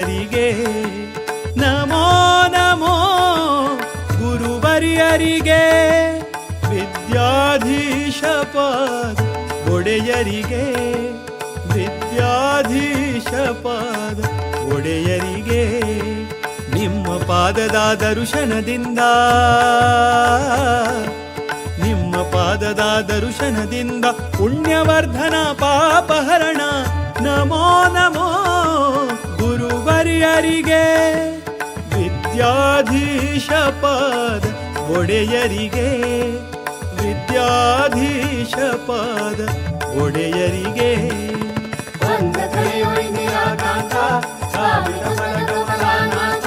ರಿಗೆ ನಮೋ ನಮೋ ಗುರುವರ್ಯರಿಗೆ, ವಿದ್ಯಾಧೀಶ ಪಾದ ಒಡೆಯರಿಗೆ, ವಿದ್ಯಾಧೀಶ ಪಾದ ಒಡೆಯರಿಗೆ. ನಿಮ್ಮ ಪಾದದ ದರ್ಶನದಿಂದ, ನಿಮ್ಮ ಪಾದದ ದರ್ಶನದಿಂದ ಪುಣ್ಯವರ್ಧನ ಪಾಪಹರಣ. ನಮೋ ನಮೋ ಗುರುವರ್ಯರಿಗೆ, ವಿದ್ಯಾಧೀಶ ಪಾದ ಒಡೆಯರಿಗೆ, ವಿದ್ಯಾಧೀಶ ಪಾದ ಒಡೆಯರಿಗೆ. ಬಂಧ ಕಳೆಯೋ ಇಂದಿರಾಕಾಂತ, ಕಾಮಿತ ಫಲ ಕಮಲಾನಾಥ,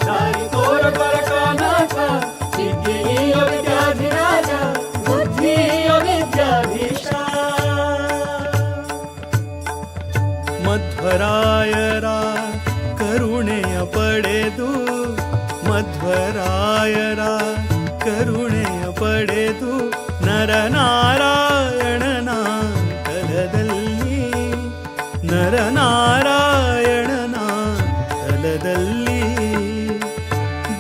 ದಾರಿ ತೋರ ದ್ವಾರಕಾನಾಥ, ವಿದ್ಯೆಯ ವಿದ್ಯಾಧಿರಾಜ, ಬುದ್ಧಿಯ ವಿದ್ಯಾಧೀಶ. ಮಧ್ವರಾಯರ ಕರುಣೆಯ ಪಡೆದು, ಮಧ್ವರಾಯರ ಕರುಣೆಯ ಪಡೆದು ನರನಾರಾಯಣನ ತಲದಲ್ಲಿ, ನರನಾರಾಯಣನ ತಲದಲ್ಲಿ.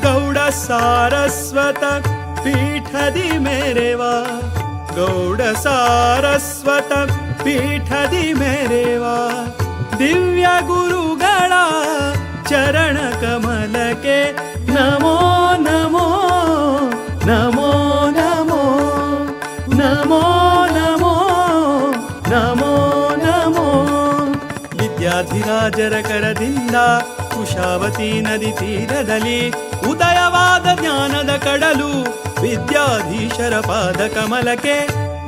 ಗೌಡ ಸಾರಸ್ವತ ಪೀಠದಿ ಮೆರೆವಾ, ಗೌಡ ಸಾರಸ್ವತ ಪೀಠದಿ ಮೆರೆವಾ ದಿವ್ಯ ಗುರುಗಳ ಚರಣ ಕಮಲಕ್ಕೆ ನಮೋ ನಮೋ ನಮೋ ನಮೋ ನಮೋ ನಮೋ ನಮೋ ನಮೋ. ವಿದ್ಯಾಧಿರಾಜರ ಕರದಿಂದ ಕುಶಾವತಿ ನದಿ ತೀರದಲ್ಲಿ ಉದಯವಾದ ಜ್ಞಾನದ ಕಡಲು ವಿದ್ಯಾಧೀಶರ ಪಾದ ಕಮಲಕ್ಕೆ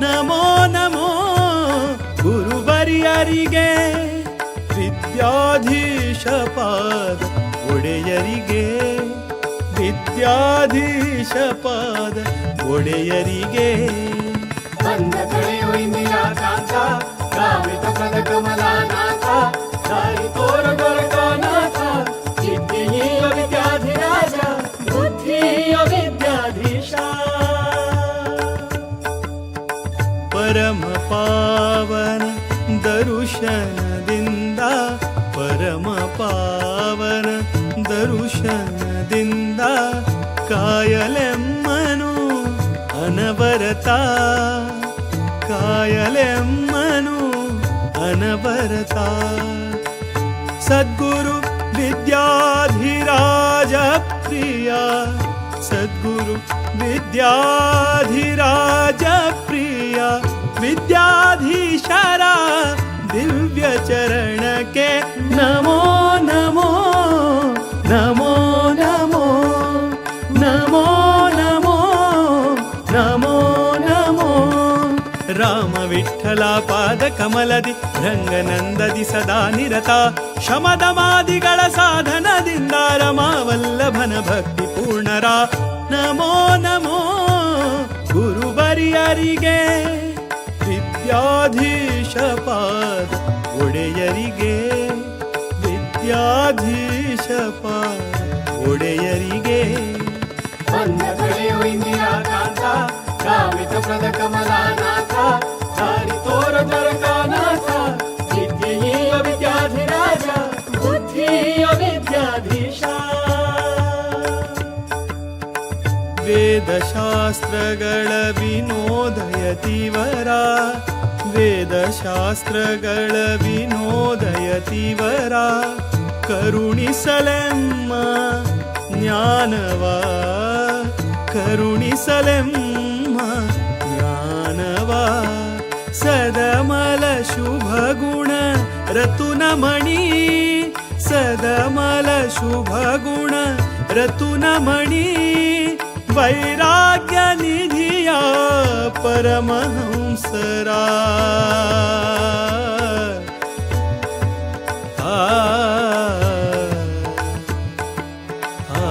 ನಮೋ ನಮೋ ಗುರುವರ್ಯರಿಗೆ, ವಿದ್ಯಾಧೀಶ ಪಾದ ಒಡೆಯರಿಗೆ, ವಿದ್ಯಾಧೀಶ ಪಾದ ಒಡೆಯರಿಗೆ. ಬಂಧ ಕಳೆಯೋ ಇಂದಿರಾಕಾಂತ, ಕಾಮಿತ ಫಲ ಕಮಲಾನಾಥ, ದಾರಿ ತೋರ ದ್ವಾರಕಾನಾಥ, ವಿದ್ಯೆಯ ವಿದ್ಯಾಧಿರಾಜ, ಬುದ್ಧಿಯ ವಿದ್ಯಾಧೀಶ. ಪರಮ ಪಾವನ ದರುಶನದಿಂದ, ಪರಮ ಪಾವನ ದರುಶನದಿಂದ ಕಾಯಲೆಮ್ಮನು ಅನವರತ, ಕಾಯಲೆಮ್ಮನು ಅನವರತ. ಸದ್ಗುರು ವಿದ್ಯಾಧಿರಾಜ ಪ್ರಿಯ, ಸದ್ಗುರು ವಿದ್ಯಾಧಿರಾಜ ಪ್ರಿಯ ವಿದ್ಯಾಧೀಶರ ದಿವ್ಯ ಚರಣಕ್ಕೆ ನಮೋ ನಮೋ ನಮೋ ನಮೋ ನಮೋ ನಮೋ ನಮೋ ನಮೋ. ರಾಮ ವಿಠಲ ಪಾದ ಕಮಲದಿ ರಂಗನಂದದಿ ಸದಾ ನಿರತ, ಶಮದಮಾದಿಗಳ ಸಾಧನದಿಂದ ರಮಾವಲ್ಲಭನ ಭಕ್ತಿ ಪೂರ್ಣರ ನಮೋ ನಮೋ ಗುರುವರ್ಯರಿಗೆ, ವಿದ್ಯಾಧೀಶ ಪಾದ ಒಡೆಯರಿಗೆ, ವಿದ್ಯಾಧೀಶ ಪಾದ ಒಡೆಯರಿಗೆ. ಬಂಧ ಕಳೆಯೋ ಇಂದಿರಾಕಾಂತ, ಕಾಮಿತ ಪ್ರದ ಕಮಲಾನಾಥ, ದಾರಿ ತೋರ ದ್ವಾರಕಾನಾಥ, ವಿದ್ಯೆಯ ವಿದ್ಯಾಧಿರಾಜ, ಬುದ್ಧಿಯ ವಿದ್ಯಾಧೀಶ. ವೇದಶಾಸ್ತ್ರಗಳ ವಿನೋದಯತಿವರ, ವೇದಶಾಸ್ತ್ರಗಳ ವಿನೋದಯತಿವರ ಕರುಣಿಸಲೆಮ್ಮ ಜ್ಞಾನವ, ಕರುಣಿಸಲೆಮ್ಮ ಜ್ಞಾನವ. ಸದಮಲ ಶುಭ ಗುಣ ರತುನಮಣಿ, ಸದಮಲ ಶುಭ ಗುಣ ರತುನಮಣಿ ವೈರಾಗ್ಯ ನಿಧಿಯ ಪರಮಹಂಸರ. ಆ ಆ.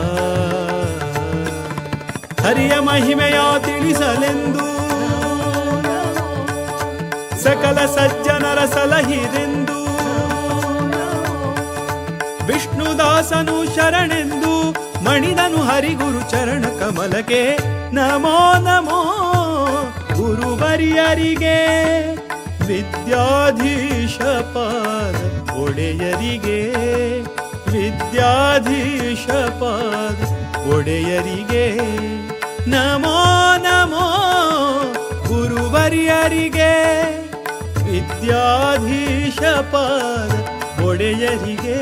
ಹರಿಯ ಮಹಿಮೆಯ ತಿಳಿಸಲೆಂದು ಸಕಲ ಸಜ್ಜನರ ಸಲಹಿರೆಂದು ವಿಷ್ಣುದಾಸನು ಶರಣೆಂದು ಮಣಿದನು ಹರಿಗುರು ಚರಣ ಕಮಲಕ್ಕೆ ನಮೋ ನಮೋ ಗುರುವರ್ಯರಿಗೆ, ವಿದ್ಯಾಧೀಶ ಪಾದ ಒಡೆಯರಿಗೆ, ವಿದ್ಯಾಧೀಶ ವಿದ್ಯಾಧೀಶ ಪಾದ ಒಡೆಯರಿಗೆ ನಮೋ ನಮೋ ಗುರುವರ್ಯರಿಗೆ ವಿದ್ಯಾಧೀಶ ಪಾದ ಒಡೆಯರಿಗೆ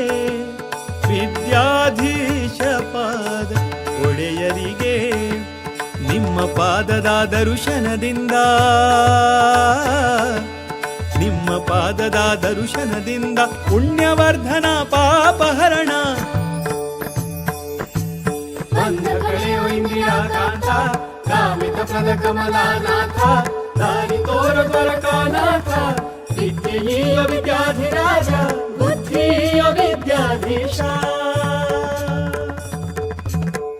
ವಿದ್ಯಾಧೀಶ ಪಾದ ಒಡೆಯರಿಗೆ ನಿಮ್ಮ ಪಾದದ ದರ್ಶನದಿಂದ ನಿಮ್ಮ ಪಾದದ ದರ್ಶನದಿಂದ ಪುಣ್ಯವರ್ಧನ ಪಾಪಹರಣ ಬಂಧ ಕಳೆಯೋ ಇಂದಿರಾಕಾಂತ ಕಾಮಿತ ಪ್ರದ ಕಮಲಾನಾಥ ದಾರಿ ತೋರ ದ್ವಾರಕಾನಾಥ ವಿದ್ಯೆಯೀಯ ವಿದ್ಯಾಧಿರಾಜ ಬುದ್ಧಿಯ ವಿದ್ಯಾಧೀಶ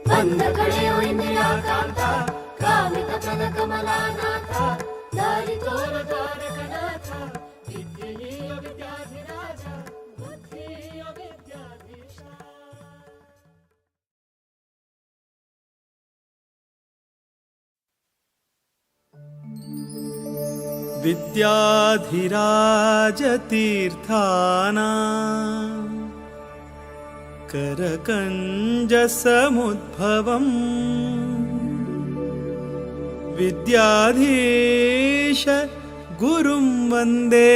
ಬಂಧ ಕಳೆಯೋ ಇಂದಿರಾಕಾಂತ ಕಾಮಿತ ಪ್ರದ ಕಮಲಾನಾಥ ದಾರಿ ತೋರ ದ್ವಾರಕನಾಥ ವಿದ್ಯೆಯೀಯ ವಿದ್ಯಾಧಿರಾಜ ಬುದ್ಧಿಯ ವಿದ್ಯಾಧೀಶ. ವಿದ್ಯಾಧಿರಾಜತೀರ್ಥಾನ करकञ्जसमुद्भवम् विद्याधीश गुरुं वन्दे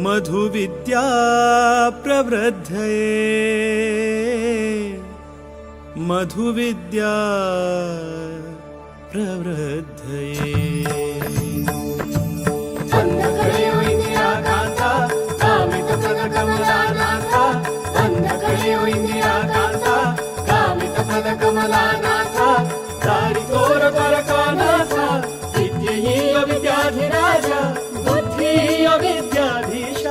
मधुविद्या प्रवृद्धये मधुविद्या प्रवृद्धये. ಬಂಧ ಕಳೆಯೋ ಇಂದಿರಾಕಾಂತ ಕಾಮಿತ ಪ್ರದ ಕಮಲಾನಾಥ ಬಂಧ ಕಳೆಯೋ ಇಂದಿರಾಕಾಂತ ಕಾಮಿತ ಪ್ರದ ಕಮಲಾನಾಥ ದಾರಿ ತೋರ ದ್ವಾರಕಾನಾಥ ವಿದ್ಯೆಯೀಯ ವಿದ್ಯಾಧಿರಾಜ ಬುದ್ಧಿಯ ವಿದ್ಯಾಧೀಶ.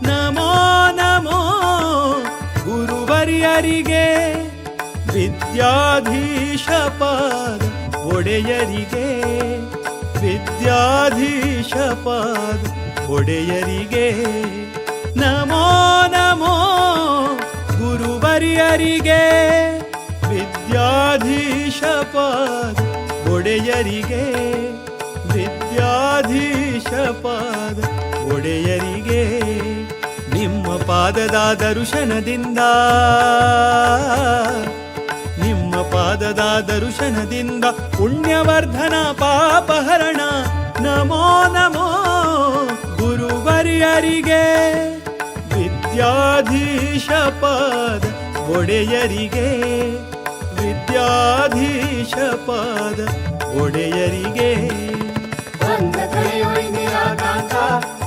ನಮೋ ನಮೋ ಗುರುವರ್ಯರಿಗೆ ವಿದ್ಯಾಧೀಶ ಪಾದ ಒಡೆಯರಿಗೆ ವಿದ್ಯಾಧೀಶ ಪಾದ ಒಡೆಯರಿಗೆ ನಮೋ ನಮೋ ಗುರುವರ್ಯರಿಗೆ ವಿದ್ಯಾಧೀಶ ಪಾದ ಒಡೆಯರಿಗೆ ವಿದ್ಯಾಧೀಶ ಪಾದ ಒಡೆಯರಿಗೆ ನಿಮ್ಮ ಪಾದದ ದರ್ಶನದಿಂದ ನಿಮ್ಮ ಪಾದದ ದರ್ಶನದಿಂದ ಪುಣ್ಯವರ್ಧನ ಪಾಪಹರಣ ನಮೋ ನಮೋ ಗುರುವರ್ಯರಿಗೆ ವಿದ್ಯಾಧೀಶ ಪಾದ ಒಡೆಯರಿಗೆ ವಿದ್ಯಾಧೀಶ ಪಾದ ಒಡೆಯರಿಗೆ. ಬಂಧ ಕಳೆಯೋ ಇಂದಿರಾಕಾಂತ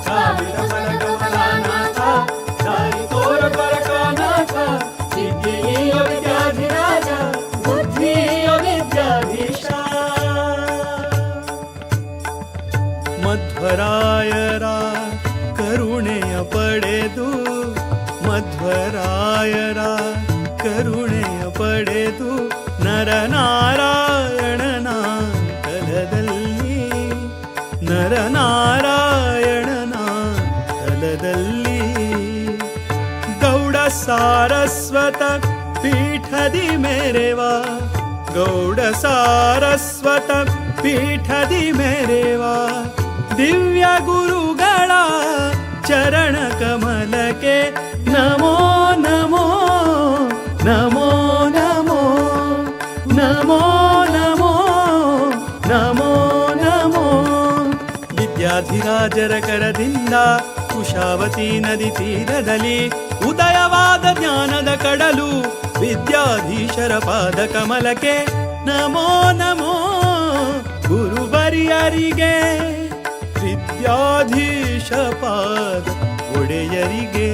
ಕಾಮಿತ ಪ್ರದ ಕಮಲಾನಾಥ ದಾರಿ ತೋರ ದ್ವಾರಕಾನಾಥ ವಿದ್ಯೆಯೀಯ ವಿದ್ಯಾಧಿರಾಜ ಬುದ್ಧಿಯ ವಿದ್ಯಾಧೀಶ. ಮಧ್ವರಾಯರ ಕರುಣೆಯ ಪಡೆದು ಮಧ್ವರಾಯರ ಕರುಣೆಯ ಪಡೆದು ನರನಾರಾಯಣನ ತಲದಲ್ಲಿ ನರನಾರಾಯಣನ ತಲದಲ್ಲಿ ಗೌಡ ಸಾರಸ್ವತ ಪೀಠದಿ ಮೇರೆವಾ ಗೌಡ ಸಾರಸ್ವತ ಪೀಠದಿ ಮೇರೆವಾ ದಿವ್ಯ ಗುರುಗಳ ಚರಣ ಕಮಲಕ್ಕೆ ನಮೋ ನಮೋ ನಮೋ ನಮೋ ನಮೋ ನಮೋ ನಮೋ ನಮೋ. ವಿದ್ಯಾಧಿರಾಜರ ಕರದಿಂದ ಕುಶಾವತಿ ನದಿ ತೀರದಲ್ಲಿ ಉದಯವಾದ ಜ್ಞಾನದ ಕಡಲು ವಿದ್ಯಾಧೀಶರ ಪಾದ ಕಮಲಕ್ಕೆ ನಮೋ ನಮೋ ಗುರುವರ್ಯರಿಗೆ ವಿದ್ಯಾಧೀಶ ಪಾದ ಒಡೆಯರಿಗೆ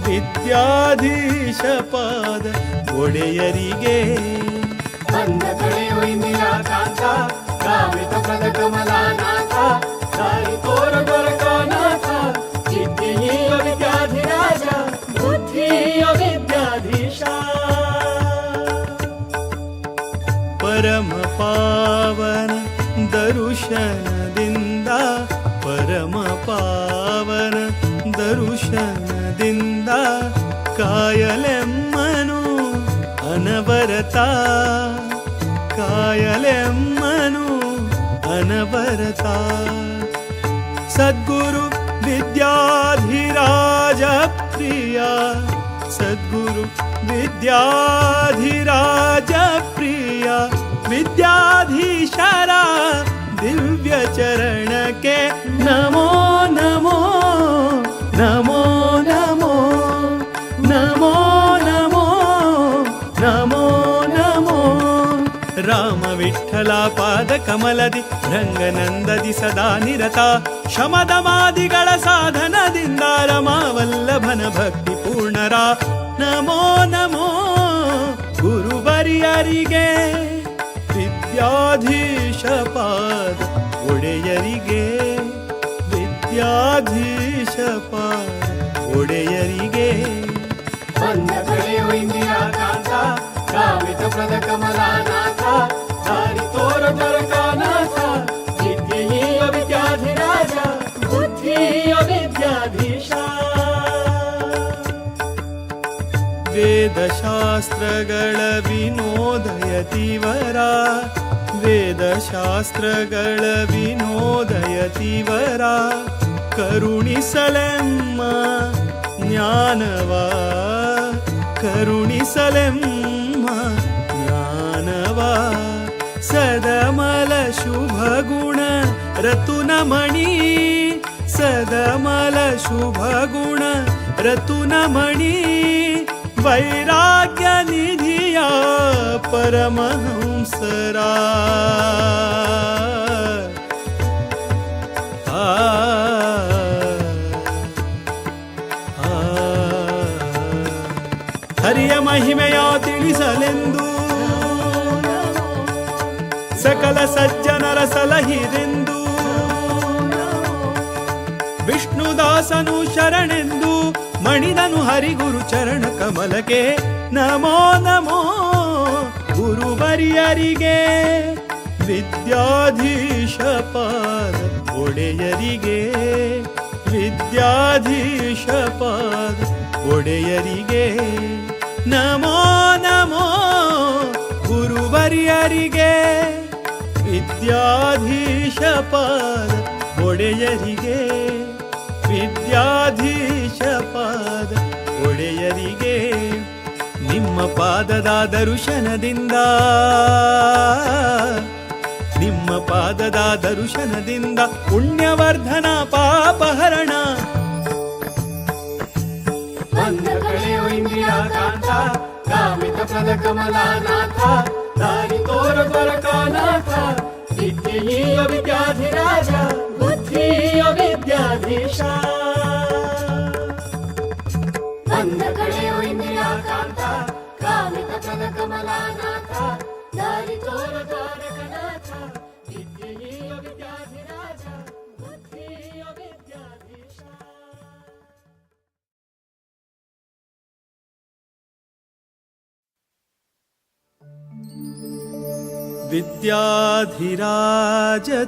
ವಿದ್ಯಾಧೀಶ ಪಾದ ಒಡೆಯರಿಗೆ. ಬಂಧ ಕಳೆಯೋ ಇಂದಿರಾಕಾಂತ ಕಾಮಿತ ಪ್ರದ ಕಮಲಾನಾಥ ದಾರಿ ತೋರ ದ್ವಾರಕಾನಾಥ ವಿದ್ಯೆಯೀಯ ವಿದ್ಯಾಧಿರಾಜ ಬುದ್ಧಿಯ ವಿದ್ಯಾಧೀಶ. ಪರಮ ಪಾವನ ದರ್ಶನದಿಂದ ಪರಮ ಪಾವನ ದರ್ಶನದಿಂದ ಕಾಯಲೆಮ್ಮನು ಅನವರತ ಕಾಯಲೆಮ್ಮನು ಅನವರತ. ಸದ್ಗುರು ವಿದ್ಯಾಧಿರಾಜ ಪ್ರಿಯ ಸದ್ಗುರು ವಿದ್ಯಾಧಿರಾಜ ಪ್ರಿಯ ವಿದ್ಯಾಧೀಶರ ದಿವ್ಯ ಚರಣಕ್ಕೆ ನಮೋ ನಮೋ ನಮೋ ನಮೋ ನಮೋ ನಮೋ ನಮೋ ನಮೋ. ರಾಮ ವಿಠಲ ಪಾದ ಕಮಲದಿ ರಂಗನಂದದಿ ಸದಾ ನಿರತ ಶಮದಮಾದಿಗಳ ಸಾಧನದಿಂದ ರಮಾವಲ್ಲಭನ ಭಕ್ತಿ ಪೂರ್ಣರ ನಮೋ ನಮೋ ಗುರುವರಿಯರಿಗೆ ವಿದ್ಯಾಧೀಶ ಪಾದ ಒಡೆಯರಿಗೆ ವಿದ್ಯಾಧೀಶ ಪಾದ ಒಡೆಯರಿಗೆ. ಬಂದ ಕಡೆಯು ಇಂದಿರಾ ಕಾಂತ ಕಾಮಿತ ಪ್ರದ ಕಮಲಾನಾಥ ದಾರಿ ತೋರ ದ್ವಾರಕಾನಾಥ ವಿದ್ಯೆಯ ವಿದ್ಯಾಧಿರಾಜ ಬುದ್ಧಿಯ ವಿದ್ಯಾಧೀಶ. ವೇದಶಾಸ್ತ್ರಗಳ ವಿನೋದಯತಿವರ ವೇದಶಾಸ್ತ್ರಗಳ ವಿನೋದಯತಿವರ ಕರುಣಿಸಲೆಮ್ಮ ಜ್ಞಾನವ ಕರುಣಿಸಲೆಮ್ಮ ಜ್ಞಾನವ. ಸದಮಲ ಶುಭ ಗುಣ ರತುನಮಣಿ ಸದಮಲ ಶುಭ ಗುಣ ರತುನಮಣಿ ವೈರಾಗ್ಯ ನಿಧಿಯ ಪರಮಹಂಸರ. ಆ ಹರಿಯ ಮಹಿಮೆಯ ತಿಳಿಸಲೆಂದು ಸಕಲ ಸಜ್ಜನರ ಸಲಹಿರೆಂದು ವಿಷ್ಣುದಾಸನು ಶರಣೆಂದು ಮಣಿದನು ಹರಿಗುರು ಚರಣ ಕಮಲಕ್ಕೆ ನಮೋ ನಮೋ ಗುರುವರಿಯರಿಗೆ ವಿದ್ಯಾಧೀಶ ಪಾದ ಒಡೆಯರಿಗೆ ವಿದ್ಯಾಧೀಶ ಪಾದ ಒಡೆಯರಿಗೆ ನಮೋ ನಮೋ ಗುರುವರಿಯರಿಗೆ ವಿದ್ಯಾಧೀಶ ಪಾದ ಒಡೆಯರಿಗೆ ವಿದ್ಯಾಧೀಶ ಪಾದ ಒಡೆಯರಿಗೆ. ನಿಮ್ಮ ಪಾದದ ದರ್ಶನದಿಂದ ನಿಮ್ಮ ಪಾದದ ದರ್ಶನದಿಂದ ಪುಣ್ಯವರ್ಧನ ಪಾಪಹರಣ ಬಂದ ಕಡೆಯು ಇಂದಿರಾ ಕಾಂತ ಕಾಮಿತ ಪ್ರದ ಕಮಲಾನಾಥ ದಾರಿ ತೋರ ದ್ವಾರಕಾನಾಥ ವಿದ್ಯೆಯ ವಿದ್ಯಾಧಿರಾಜ ಬುದ್ಧಿಯ ವಿದ್ಯಾಧೀಶ. ಬಂದ ಕಡೆಯು ಇಂದಿರಾ ಕಾಂತ ಕಾಮಿತ ಪ್ರದ ಕಮಲಾನಾಥ ದಾರಿ ತೋರ ದ್ವಾರಕನಾಥ ವಿದ್ಯೆಯ ವಿದ್ಯಾಧಿರಾಜ ಬುದ್ಧಿಯ ವಿದ್ಯಾಧೀಶ.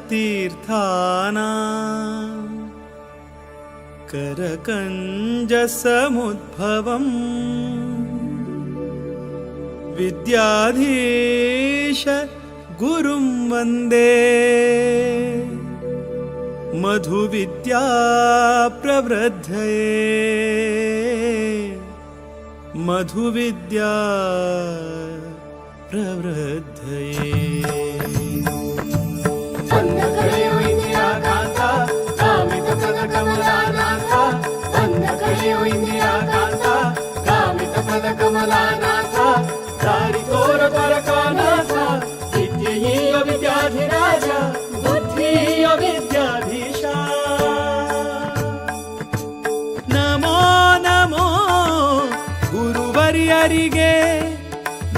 ವಿದ್ಯಾಧಿರಾಜತೀರ್ಥಾನ करकञ्जसमुद्भवम् विद्याधीश गुरुं वन्दे मधुविद्या प्रवृद्धये मधुविद्या प्रवृद्धये. ಬಂದ ಕಡೆಯು ಇಂದಿರಾ ಕಾಂತ ಕಾಮಿತ ಪ್ರದ ಕಮಲಾನಾಥ ಬಂದ ಕಡೆಯು ಇಂದಿರಾ ಕಾಂತ ಕಾಮಿತ ಪ್ರದ ಕಮಲಾನಾಥ ದಾರಿ ತೋರ ದ್ವಾರಕಾನಾಥ ವಿದ್ಯೆಯ ವಿದ್ಯಾಧಿರಾಜ ಬುದ್ಧಿಯ ವಿದ್ಯಾಧೀಶ. ನಮೋ ನಮೋ ಗುರುವರಿಯರಿಗೆ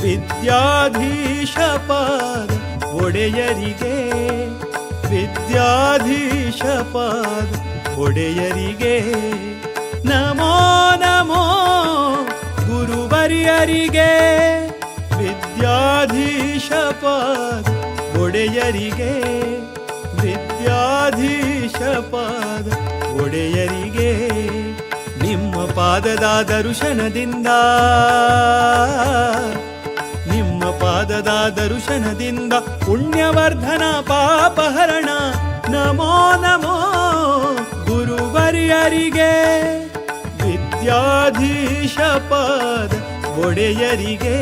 ವಿದ್ಯಾಧೀಶ ಪಾದ ಒಡೆಯರಿಗೆ ವಿದ್ಯಾಧೀಶ ಪಾದ ಒಡೆಯರಿಗೆ ನಮೋ ನಮೋ ಗುರುವರಿಯರಿಗೆ ವಿದ್ಯಾಧೀಶ ಪಾದ ಒಡೆಯರಿಗೆ ವಿದ್ಯಾಧೀಶ ಪಾದ ಒಡೆಯರಿಗೆ. ನಿಮ್ಮ ಪಾದದ ದರ್ಶನದಿಂದ ನಿಮ್ಮ ಪಾದದ ದರ್ಶನದಿಂದ ಪುಣ್ಯವರ್ಧನ ಪಾಪಹರಣ ನಮೋ ನಮೋ ಗುರುವರಿಯರಿಗೆ ವಿದ್ಯಾಧೀಶ ವಿದ್ಯಾಧೀಶ ಪಾದ ಒಡೆಯರಿಗೆ,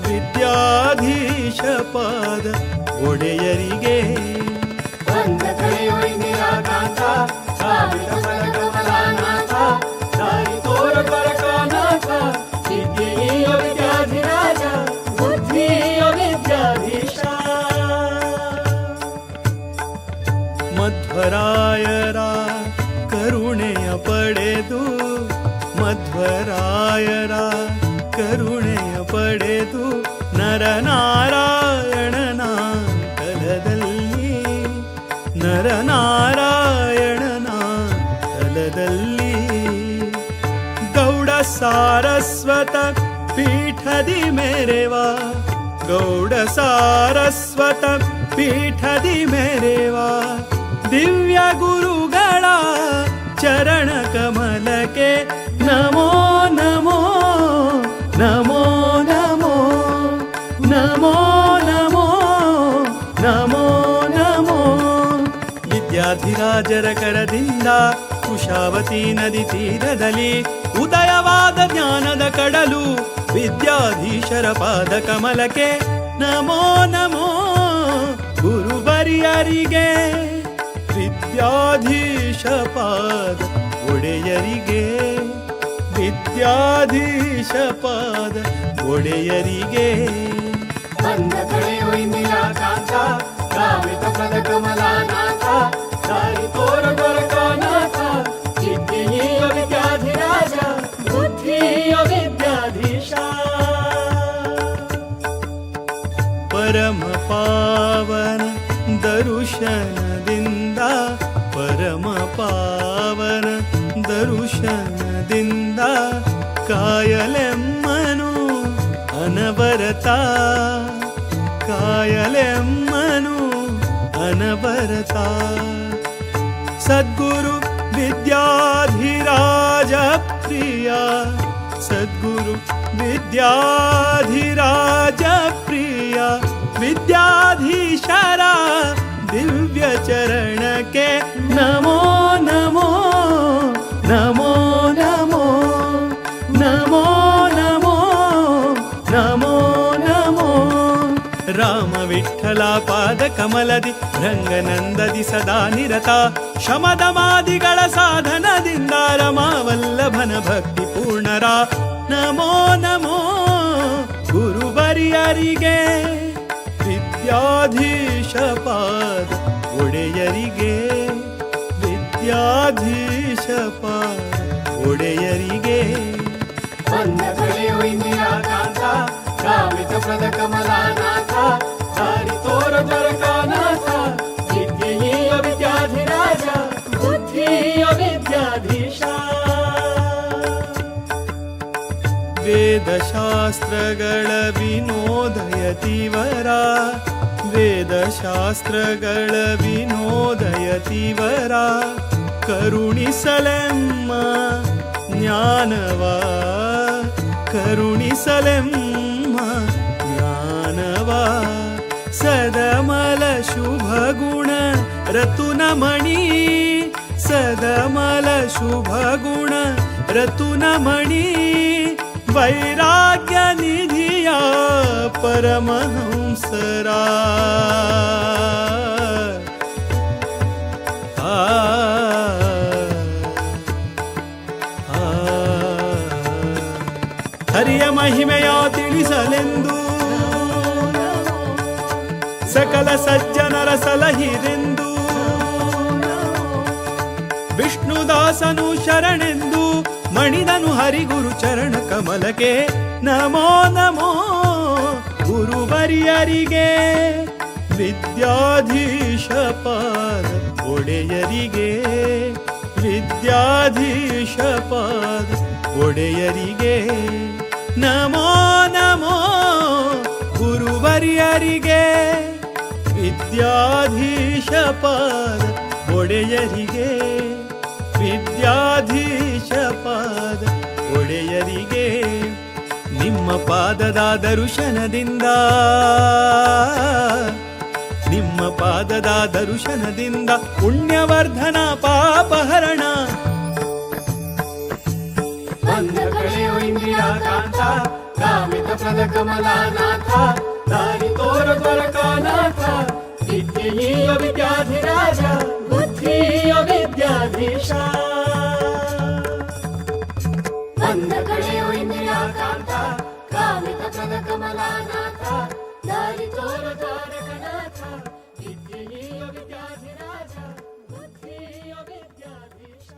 ವಿದ್ಯಾಧೀಶ ಪಾದ ಒಡೆಯರಿಗೆ. ಬಂಧ ಕಳೆಯೋ ಇಂದಿರಾಕಾಂತ, ಕಾಮಿತ ಪದ ಕಮಲಾನಾಥ, ದಾರಿ ತೋರ ದ್ವಾರಕಾನಾಥ, ವಿದ್ಯೆಯ ವಿದ್ಯಾಧಿರಾಜ, ಬುದ್ಧಿಯ ವಿದ್ಯಾಧೀಶ. ಮಧ್ವರಾಯರ ಕರುಣೆಯ ಪಡೆದು, ಮಧ್ವರಾಯರ ಕರುಣೆಯ ಪಡೆದು, ನರನಾರಾಯಣನ ತಲದಲ್ಲಿ, ನರನಾರಾಯಣನ ತಲದಲ್ಲಿ. ಗೌಡ ಸಾರಸ್ವತ ಪೀಠದಿ ಮೆರೆವ, ಗೌಡ ಸಾರಸ್ವತ ಪೀಠದಿ ಮೆರೆವ, ದಿವ್ಯ ಗುರುಗಳ ಚರಣ ಕಮಲಕ್ಕೆ ನಮೋ ನಮೋ ನಮೋ ನಮೋ ನಮೋ ನಮೋ ನಮೋ ನಮೋ. ವಿದ್ಯಾಧಿರಾಜರ ಕರದಿಂದ ಕುಶಾವತಿ ನದಿ ತೀರದಲ್ಲಿ ಉದಯವಾದ ಜ್ಞಾನದ ಕಡಲು ವಿದ್ಯಾಧೀಶರ ಪಾದ ಕಮಲಕ್ಕೆ ನಮೋ ನಮೋ ಗುರುವರಿಯರಿಗೆ, ವಿದ್ಯಾಧೀಶ ಪಾದ ಒಡೆಯರಿಗೆ, ವಿದ್ಯಾಧೀಶ ಪಾದ ಒಡೆಯರಿಗೆ. ಬಂಧ ಕಳೆಯೋ ಇಂದಿರಾಕಾಂತ, ಕಾಮಿತ ಪದ ಕಮಲಾನಾಥ, ದಾರಿ ತೋರ ದ್ವಾರಕಾನಾಥ, ವಿದ್ಯೆಯ ವಿದ್ಯಾಧಿರಾಜ, ಬುದ್ಧಿಯ ವಿದ್ಯಾಧೀಶ. ಪರಮ ಪಾವನ ದರುಶನದಿಂದ, ಪರಮ ಪಾವನ ದರುಶನದಿಂದ, ಕಾಯಲೆಮ್ಮನು ಅನವರತ, ಕಾಯಲೆಮ್ಮನು ಅನವರತ. ಸದ್ಗುರು ವಿದ್ಯಾಧಿರಾಜ ಪ್ರಿಯ, ಸದ್ಗುರು ವಿದ್ಯಾಧಿರಾಜ ಪ್ರಿಯ, ವಿದ್ಯಾಧೀಶರ ದಿವ್ಯ ಚರಣಕ್ಕೆ ನಮೋ ನಮೋ ನಮೋ ನಮೋ ನಮೋ ನಮೋ ನಮೋ ನಮೋ. ರಾಮ ವಿಠಲ ಪಾದ ಕಮಲದಿ ರಂಗನಂದದಿ ಸದಾ ನಿರತ, ಶಮದಮಾದಿಗಳ ಸಾಧನದಿಂದ ರಮಾವಲ್ಲಭನ ಭಕ್ತಿ ಪೂರ್ಣರ ನಮೋ ನಮೋ ಗುರುವರಿಯರಿಗೆ, ವಿದ್ಯಾಧೀಶ ಪಾದ ಒಡೆಯರಿಗೆ, ವಿದ್ಯಾಧೀಶ ಪಾದ ಒಡೆಯರಿಗೆ. ಬಂಧ ಕಳೆಯೋ ಇಂದಿರಾಕಾಂತ, ಕಾಮಿತ ಪದ ಕಮಲಾನಾಥ, ದಾರಿ ತೋರ ದ್ವಾರಕಾನಾಥ, ವಿದ್ಯೆಯ ವಿದ್ಯಾಧಿರಾಜ, ಬುದ್ಧಿಯ ವಿದ್ಯಾಧೀಶ. ವೇದಶಾಸ್ತ್ರಗಳ ವಿನೋದಯತಿವರ, ವೇದಶಾಸ್ತ್ರಗಳ ವಿನೋದಯತಿವರ, ಕರುಣಿಸಲೆಮ್ಮ ಜ್ಞಾನವ, ಕರುಣಿಸಲೆಮ್ಮ ಜ್ಞಾನವ. ಸದಮಲ ಶುಭ ಗುಣ ರತುನಮಣಿ, ಸದಮಲ ಶುಭ ಗುಣ ರತುನಮಣಿ, ವೈರಾಗ್ಯ ನಿಧಿಯ ಪರಮಹಂಸರ. ಆ ಹರಿಯ ಮಹಿಮೆಯ ತಿಳಿಸಲೆಂದು, ಸಕಲ ಸಜ್ಜನರ ಸಲಹಿರೆಂದು, ವಿಷ್ಣುದಾಸನು ಶರಣೆಂದು ಮಣಿದನು ಹರಿಗುರು ಚರಣ ಕಮಲಕ್ಕೆ ನಮೋ ನಮೋ ಗುರುವರಿಯರಿಗೆ, ವಿದ್ಯಾಧೀಶ ಪಾದ ಒಡೆಯರಿಗೆ, ವಿದ್ಯಾಧೀಶ ಪಾದ ಒಡೆಯರಿಗೆ ನಮೋ ನಮೋ ಗುರುವರಿಯರಿಗೆ, ವಿದ್ಯಾಧೀಶ ಪಾದ ಒಡೆಯರಿಗೆ, ವಿದ್ಯಾಧೀಶ ಪಾದ ಒಡೆಯರಿಗೆ. ನಿಮ್ಮ ಪಾದದ ದರುಶನದಿಂದ, ನಿಮ್ಮ ಪಾದದ ದರುಶನದಿಂದ ಪುಣ್ಯವರ್ಧನ ಪಾಪಹರಣ. ಕಾಮಿತ ಪ್ರದ ಕಮಲಾನಾಥ, ದಾರಿ ತೋರ ದ್ವಾರಕಾನಾಥ, ವಿದ್ಯೆಯ ವಿದ್ಯಾಧಿರಾಜ, ಬುದ್ಧಿಯ ವಿದ್ಯಾಧೀಶ. ಬಂದ ಕಡೆಯೋ ಇಂದಿರಾಕಾಂತ, ಕಾಮಿತ ಪ್ರದ ಕಮಲಾನಾಥ, ದಾರಿ ತೋರ ದ್ವಾರಕನಾಥ, ವಿದ್ಯೆಯ ವಿದ್ಯಾಧಿರಾಜ, ಬುದ್ಧಿಯ ವಿದ್ಯಾಧೀಶ.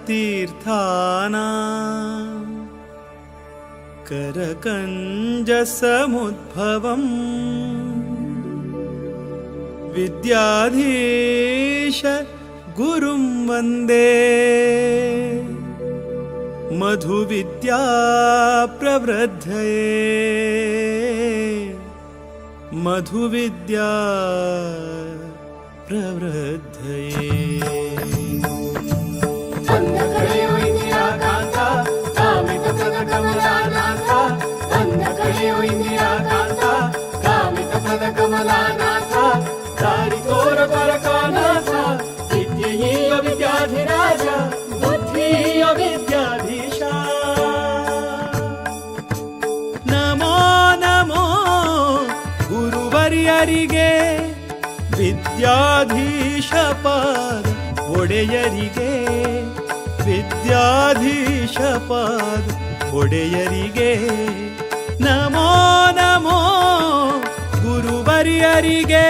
ವಿದ್ಯಾಧಿರಾಜತೀರ್ಥಾನ करकञ्जसमुद्भवम् विद्याधीश गुरुं वन्दे मधुविद्या प्रवृद्धये मधुविद्या प्रवृद्धये. ಬಂದ ಕಡೆಯೋ ಇಂದಿರಾಕಾಂತ, ಕಾಮಿತ ಪ್ರದ ಕಮಲಾನಾಥ, ಬಂದ ಕಡೆಯೋ ಇಂದಿರಾಕಾಂತ, ಕಾಮಿತ ಪ್ರದ ಕಮಲಾನಾಥ, ದಾರಿ ತೋರ ದ್ವಾರಕಾನಾಥ, ವಿದ್ಯೆಯ ವಿದ್ಯಾಧಿರಾಜ, ಬುದ್ಧಿಯ ವಿದ್ಯಾಧೀಶ. ನಮೋ ನಮೋ ಗುರುವರ್ಯರಿಗೆ, ವಿದ್ಯಾಧೀಶ ಪಾದ ಒಡೆಯರಿಗೆ, ವಿದ್ಯಾಧೀಶ ಪಾದ ಒಡೆಯರಿಗೆ. ನಮೋ ನಮೋ ಗುರುವರ್ಯರಿಗೆ,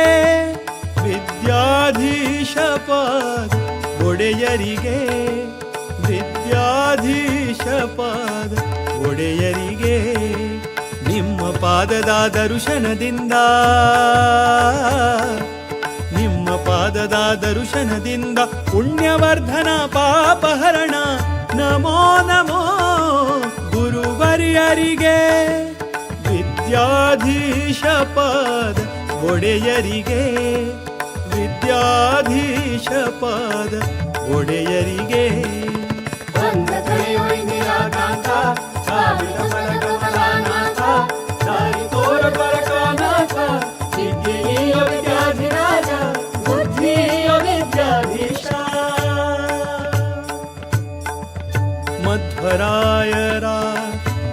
ವಿದ್ಯಾಧೀಶ ಪಾದ ಒಡೆಯರಿಗೆ, ವಿದ್ಯಾಧೀಶ ಪಾದ ಒಡೆಯರಿಗೆ. ನಿಮ್ಮ ಪಾದದ ದರ್ಶನದಿಂದ, ನಿಮ್ಮ ಪಾದದ ದರ್ಶನದಿಂದ ಪುಣ್ಯವರ್ಧನ ಪಾಪಹರಣ. ನಮೋ ನಮೋ ಗುರುವರ್ಯರಿಗೆ, ವಿದ್ಯಾಧೀಶ ಪಾದ ಒಡೆಯರಿಗೆ, ವಿದ್ಯಾಧೀಶ ಪಾದ ಒಡೆಯರಿಗೆ. ಬಂದ ಕಡೆಯೋ ಇಂದಿರಾಕಾಂತ, ಕಾಮಿತ ಪ್ರದ ಕಮಲಾನಾಥ, ದಾರಿ ತೋರ ದ್ವಾರಕಾನಾಥ, ವಿದ್ಯೆಯ ವಿದ್ಯಾಧಿರಾಜ, ಬುದ್ಧಿಯ ವಿದ್ಯಾಧೀಶ. ಮಧ್ವರಾಯರ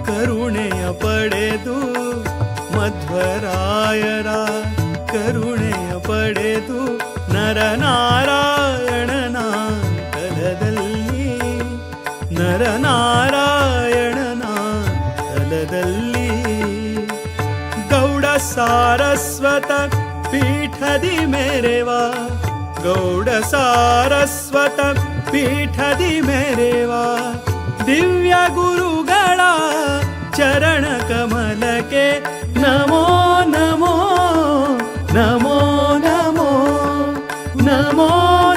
ಕರುಣೆಯ ಪಡೆದು, ಮಧ್ವರಾಯರ ಕರುಣೆಯ ಪಡೆದು, ನರನಾರಾಯಣನ ತಲದಲ್ಲಿ, ನರನಾರಾಯಣನ ತಲದಲ್ಲಿ, ಗೌಡ ಸಾರಸ್ವತ ಪೀಠದಿ ಮೇರೆವಾ, ಗೌಡ ಸಾರಸ್ವತ ಪೀಠದಿ ಮೇರೆವಾ, ದಿವ್ಯ ಗುರುಗಳ ಚರಣ ಕಮಲಕ್ಕೆ ನಮೋ ನಮೋ ನಮೋ ನಮೋ ನಮೋ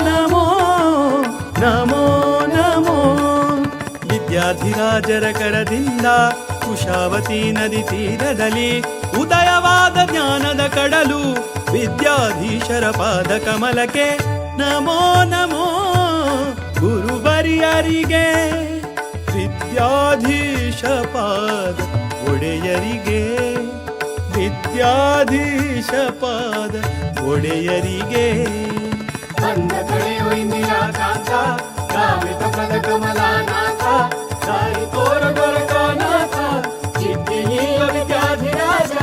ನಮೋ ನಮೋ ನಮೋ. ವಿದ್ಯಾಧಿರಾಜರ ಕರದಿಂದ ಕುಶಾವತಿ ನದಿ ತೀರದಲ್ಲಿ ಉದಯವಾದ ಜ್ಞಾನದ ಕಡಲು ವಿದ್ಯಾಧೀಶರ ಪಾದ ಕಮಲಕ್ಕೆ ನಮೋ ನಮೋ ಗುರುವರ್ಯರಿಗೆ, ವಿದ್ಯಾಧೀಶ ಪಾದ ಒಡೆಯರಿಗೆ, ವಿದ್ಯಾಧೀಶ ಪಾದ ಒಡೆಯರಿಗೆ. ಬಂದ ಕಡೆಯೋ ಇಂದಿರಾಕಾಂತ, ಕಾಮಿತ ಪ್ರದ ಕಮಲಾನಾಥ, ದಾರಿ ತೋರ ದ್ವಾರಕಾನಾಥ, ವಿದ್ಯೆಯ ವಿದ್ಯಾಧಿರಾಜ,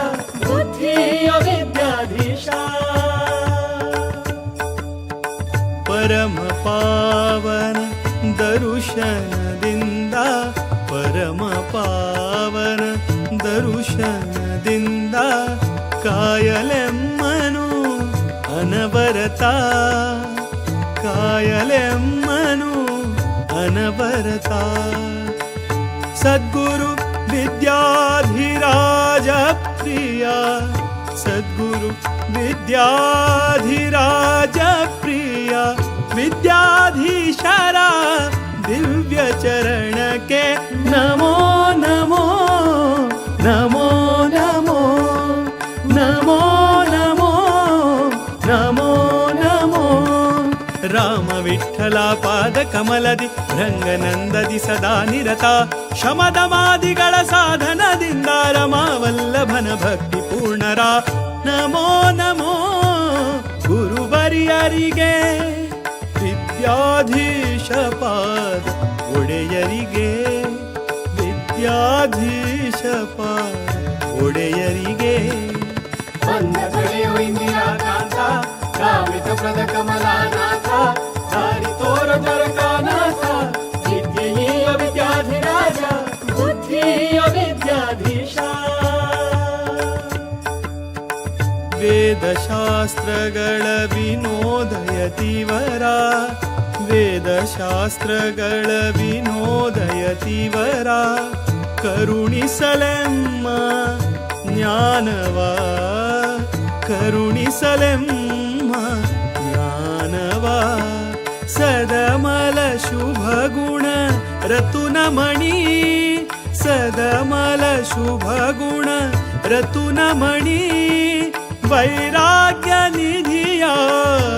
ಬುದ್ಧಿಯ ವಿದ್ಯಾಧೀಶ. ಪರಮ ಪಾವನ ದರುಶನದಿಂದ, ಪರಮ ಪಾವನ ದರುಶನದಿಂದ, ಕಾಯಲೆಮ್ಮನು ಅನವರತ, ಕಾಯಲೆಮ್ಮನು ಅನವರತ. ಸದ್ಗುರು ವಿದ್ಯಾಧಿರಾಜ ಪ್ರಿಯ, ಸದ್ಗುರು ವಿದ್ಯಾಧಿರಾಜ ಪ್ರಿಯ, ವಿದ್ಯಾಧೀಶರ ದಿವ್ಯ ಚರಣಕ್ಕೆ ನಮೋ ನಮೋ ನಮೋ ನಮೋ ನಮೋ ನಮೋ ನಮೋ ನಮೋ. ರಾಮ ವಿಠಲ ಪಾದ ಕಮಲದಿ ರಂಗನಂದದಿ ಸದಾ ನಿರತ, ಶಮದಮಾದಿಗಳ ಸಾಧನದಿಂದ ರಮಾವಲ್ಲಭನ ಭಕ್ತಿ ಪೂರ್ಣರ. ನಮೋ ನಮೋ ಗುರುವರಿಯರಿಗೆ, ವಿದ್ಯಾಧೀಶ ಪಾದ ಒಡೆಯರಿಗೆ, ವಿದ್ಯಾಧೀಶ ಪಾದ ಒಡೆಯರಿಗೆ. ಬಂದ ಕಡೆಯು ಇಂದಿರಾಕಾಂತ, ಕಾಮಿತ ಪ್ರದ ಕಮಲಾನಾಥ, ದಾರಿ ತೋರ ದ್ವಾರಕಾನಾಥ, ವಿದ್ಯೆಯ ವಿದ್ಯಾಧಿರಾಜ, ಬುದ್ಧಿಯ ವಿದ್ಯಾಧೀಶ. ವೇದಶಾಸ್ತ್ರಗಳ ವಿನೋದಯತಿವರ, ವೇದಶಾಸ್ತ್ರಗಳ ವಿನೋದಯತಿವರ, ಕರುಣಿಸಲೆಮ್ಮ ಜ್ಞಾನವ, ಕರುಣಿಸಲೆಮ್ಮ ಜ್ಞಾನವ. ಸದಮಲ ಶುಭ ಗುಣ ರತುನಮಣಿ, ಸದಮಲ ಶುಭ ಗುಣ ರತುನಮಣಿ, ವೈರಾಗ್ಯ ನಿಧಿಯ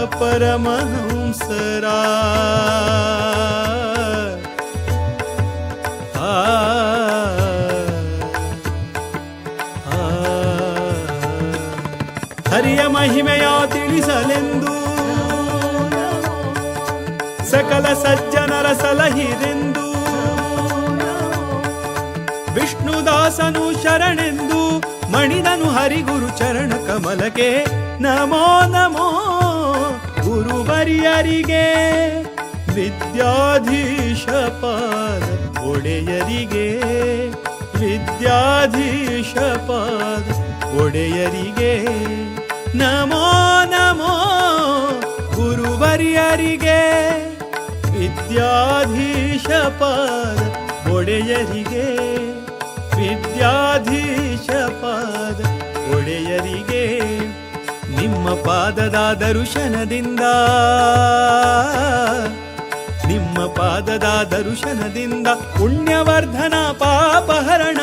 ಪರಮಹಂಸರ. ಆ ಆ, ಹರಿಯ ಮಹಿಮೆಯ ತಿಳಿಸಲೆಂದು, ಸಕಲ ಸಜ್ಜನರ ಸಲಹಿರೆಂದು, ವಿಷ್ಣುದಾಸನು ಶರಣೆಂದು ಮಣಿದನು ಹರಿಗುರು ಚರಣ ಕಮಲಕ್ಕೆ. ನಮೋ ನಮೋ ಗುರುವರಿಯರಿಗೆ, ವಿದ್ಯಾಧೀಶ ಪಾದ ಒಡೆಯರಿಗೆ, ವಿದ್ಯಾಧೀಶ ಪಾದ ಒಡೆಯರಿಗೆ. ನಮೋ ನಮೋ ಗುರುವರಿಯರಿಗೆ, ವಿದ್ಯಾಧೀಶ ಪಾದ ಒಡೆಯರಿಗೆ, ವಿದ್ಯಾಧೀಶ ಪಾದ ಒಡೆಯರಿಗೆ. ನಿಮ್ಮ ಪಾದದ ದರುಶನದಿಂದ, ನಿಮ್ಮ ಪಾದದ ದರುಶನದಿಂದ ಪುಣ್ಯವರ್ಧನ ಪಾಪಹರಣ.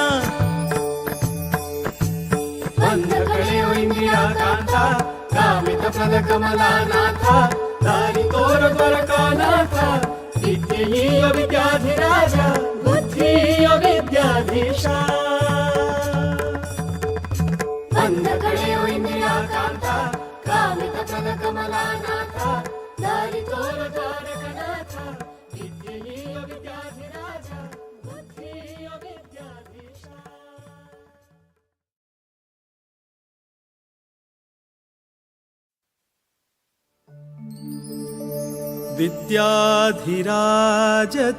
ಬಂದ ಕಡೆಯು ಇಂದಿರಾಕಾಂತ, ಕಾಮಿತ ಪ್ರದ ಕಮಲಾನಾಥ, ದಾರಿ ತೋರ ದ್ವಾರಕಾನಾಥ, ವಿದ್ಯೆಯ ವಿದ್ಯಾಧಿರಾಜ, ಬುದ್ಧಿಯ ವಿದ್ಯಾಧೀಶ. ಬಂದ ಕಡೆಯು ಇಂದಿರಾಕಾಂತ, ಕಾಮಿತ ಪ್ರದ ಕಮಲಾನಾಥ, ದಾರಿ ತೋರ ದ್ವಾರಕನಾಥ, ವಿದ್ಯೆಯ ವಿದ್ಯಾಧಿರಾಜ, ಬುದ್ಧಿಯ ವಿದ್ಯಾಧೀಶ.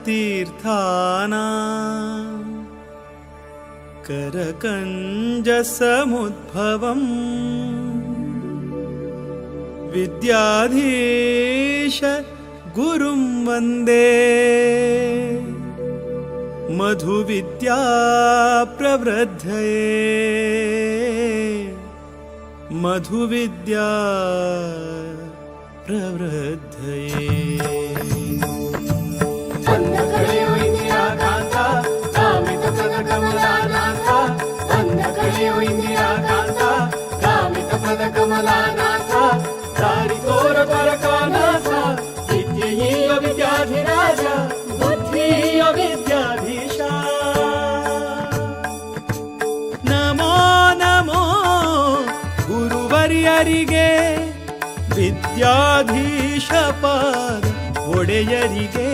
ವಿದ್ಯಾಧಿರಾಜತೀರ್ಥಾನ करकञ्जसमुद्भवम् विद्याधीश गुरुं वन्दे मधुविद्या प्रवृद्धये मधुविद्या प्रवृद्धये। ಇಂದಿರಾಕಾಂತ ಕಾಮಿತ ಪದ ಕಮಲಾನಾಥ ದಾರಿ ತೋರ ದ್ವಾರಕಾನಾಥ ವಿದ್ಯೆಯ ವಿದ್ಯಾಧಿರಾಜ ಬುದ್ಧಿಯ ವಿದ್ಯಾಧೀಶ. ನಮೋ ನಮೋ ಗುರುವರ್ಯರಿಗೆ ವಿದ್ಯಾಧೀಶ ಪಾದ ಒಡೆಯರಿಗೆ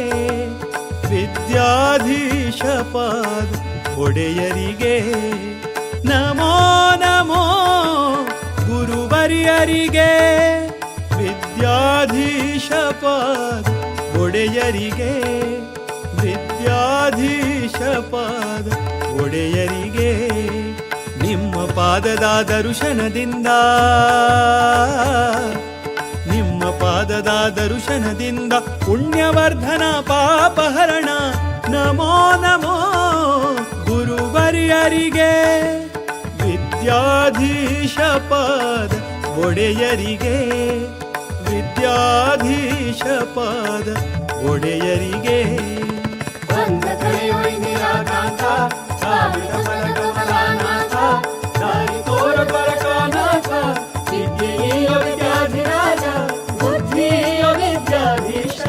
ವಿದ್ಯಾಧೀಶ ಪಾದ ಒಡೆಯರಿಗೆ. ನಮೋ ನಮೋ ಗುರುವರ್ಯರಿಗೆ ವಿದ್ಯಾಧೀಶ ಪಾದ ಒಡೆಯರಿಗೆ ವಿದ್ಯಾಧೀಶ ಪಾದ ಒಡೆಯರಿಗೆ. ನಿಮ್ಮ ಪಾದದ ದರುಶನದಿಂದ ನಿಮ್ಮ ಪಾದದ ದರುಶನದಿಂದ ಪುಣ್ಯವರ್ಧನ ಪಾಪಹರಣ. ನಮೋ ನಮೋ ಗುರುವರ್ಯರಿಗೆ ವಿದ್ಯಾಧೀಶ ಪಾದ ಒಡೆಯರಿಗೆ ವಿದ್ಯಾಧೀಶ ಪಾದ ಒಡೆಯರಿಗೆ. ಬಂದ ಕಡೆಯು ಇಂದಿರಾಕಾಂತ ಕಾಮಿತ ಪದ ಕಮಲಾನಾಥ ದಾರಿ ತೋರ ದ್ವಾರಕಾನಾಥ ವಿದ್ಯೆಯ ವಿದ್ಯಾಧಿರಾಜ ಬುದ್ಧಿಯ ವಿದ್ಯಾಧೀಶ.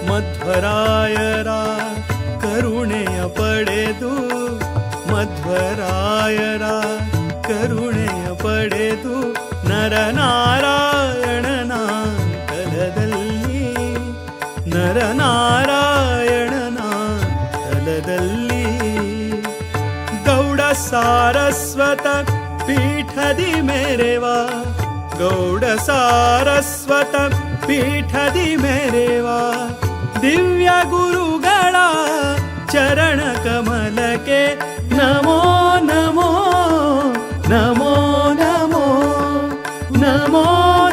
ಮಧ್ವರಾಯರ ಕರುಣೆಯ ಪಡೆದು ಮಧ್ವರಾಯರ ಕರುಣೆಯ ಪಡೆದು ನರನಾರಾಯಣನ ತಲದಲ್ಲಿ, ನರನಾರಾಯಣನ ತಲದಲ್ಲಿ. ಗೌಡ ಸಾರಸ್ವತ ಪೀಠದಿ ಮೆರೆವ, ಗೌಡ ಸಾರಸ್ವತ ಪೀಠದಿ ಮೆರೆವ ದಿವ್ಯ ಗುರುಗಳ ಚರಣ ಕಮಲಕ್ಕೆ ನಮೋ ನಮೋ ನಮೋ ನಮೋ ನಮೋ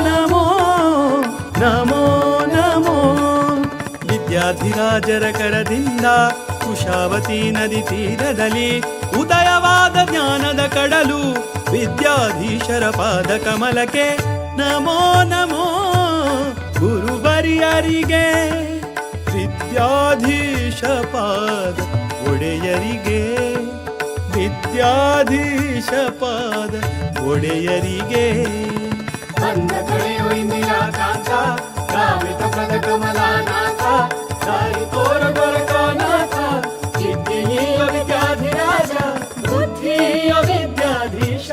ನಮೋ ನಮೋ ನಮೋ. ವಿದ್ಯಾಧಿರಾಜರ ಕರದಿಂದ ಕುಶಾವತಿ ನದಿ ತೀರದಲ್ಲಿ ಉದಯವಾದ ಜ್ಞಾನದ ಕಡಲು ವಿದ್ಯಾಧೀಶರ ಪಾದ ಕಮಲಕ್ಕೆ ನಮೋ ನಮೋ ಗುರುವರಿಯರಿಗೆ, ವಿದ್ಯಾಧೀಶ ಪಾದ ಒಡೆಯರಿಗೆ, ವಿದ್ಯಾಧೀಶ ಪಾದ ಒಡೆಯರಿಗೆ. ಬಂದ ಕಳೆಯೋ ಇಂದಿರಾಕಾಂತ, ಕಾಮಿತ ಪ್ರದ ಕಮಲಾನಾಥ, ದಾರಿ ತೋರ ದ್ವಾರಕಾನಾಥ, ವಿದ್ಯೆಯ ವಿದ್ಯಾಧಿರಾಜ, ಬುದ್ಧಿಯ ವಿದ್ಯಾಧೀಶ.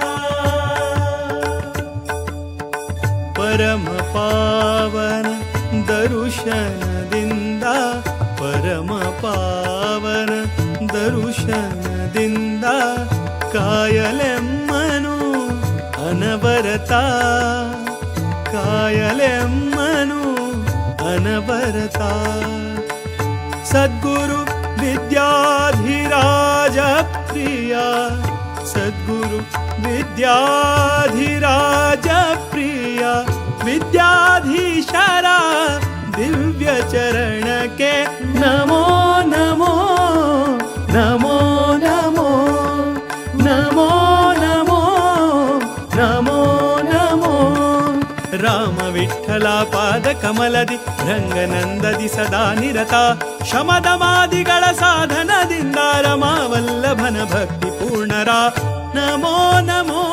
ಪರಮ ಪಾವನ ದರುಶನದಿಂದ, ಪರಮ ಪಾವನ ದರುಶನದಿಂದ ಕಾಯಲೆಮ್ಮನು ಅನವರತ, ಕಾಯಲೆಮ್ಮನು ಅನವರತ. ಸದ್ಗುರು ವಿದ್ಯಾಧಿರಾಜ ಪ್ರಿಯ, ಸದ್ಗುರು ವಿದ್ಯಾಧಿರಾಜ ಪ್ರಿಯ ವಿದ್ಯಾಧೀಶರ ದಿವ್ಯ ಚರಣಕ್ಕೆ ನಮೋ ನಮೋ ನಮೋ ನಮೋ ನಮೋ ನಮೋ ನಮೋ ನಮೋ. ರಾಮ ವಿಠಲ ಪಾದ ಕಮಲದಿ ರಂಗನಂದದಿ ಸದಾ ನಿರತ, ಶಮದಮಾದಿಗಳ ಸಾಧನದಿಂದ ರಮಾವಲ್ಲಭನ ಭಕ್ತಿ ಪೂರ್ಣರ ನಮೋ ನಮೋ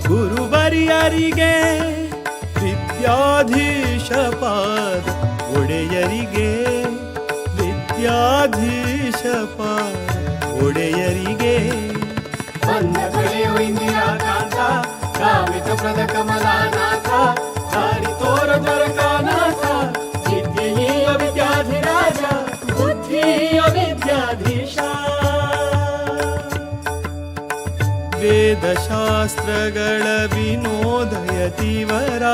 ಗುರುವರಿಯರಿಗೆ, ವಿದ್ಯಾಧೀಶ ಪಾದ ಒಡೆಯರಿಗೆ, ವಿದ್ಯಾಧೀಶ ಪಾದ ಒಡೆಯರಿಗೆ. ಬಂದ ಕಳೆಯೋ ಇಂದಿರಾಕಾಂತ, ಕಾಮಿತ ಪ್ರದ ಕಮಲಾನಾಥ, ದಾರಿ ತೋರ ದ್ವಾರಕಾನಾಥ, ವಿದ್ಯೆಯ ವಿದ್ಯಾಧಿರಾಜ, ಬುದ್ಧಿಯ ವಿದ್ಯಾಧೀಶ. ವೇದಶಾಸ್ತ್ರಗಳ ವಿನೋದಯತಿವರ,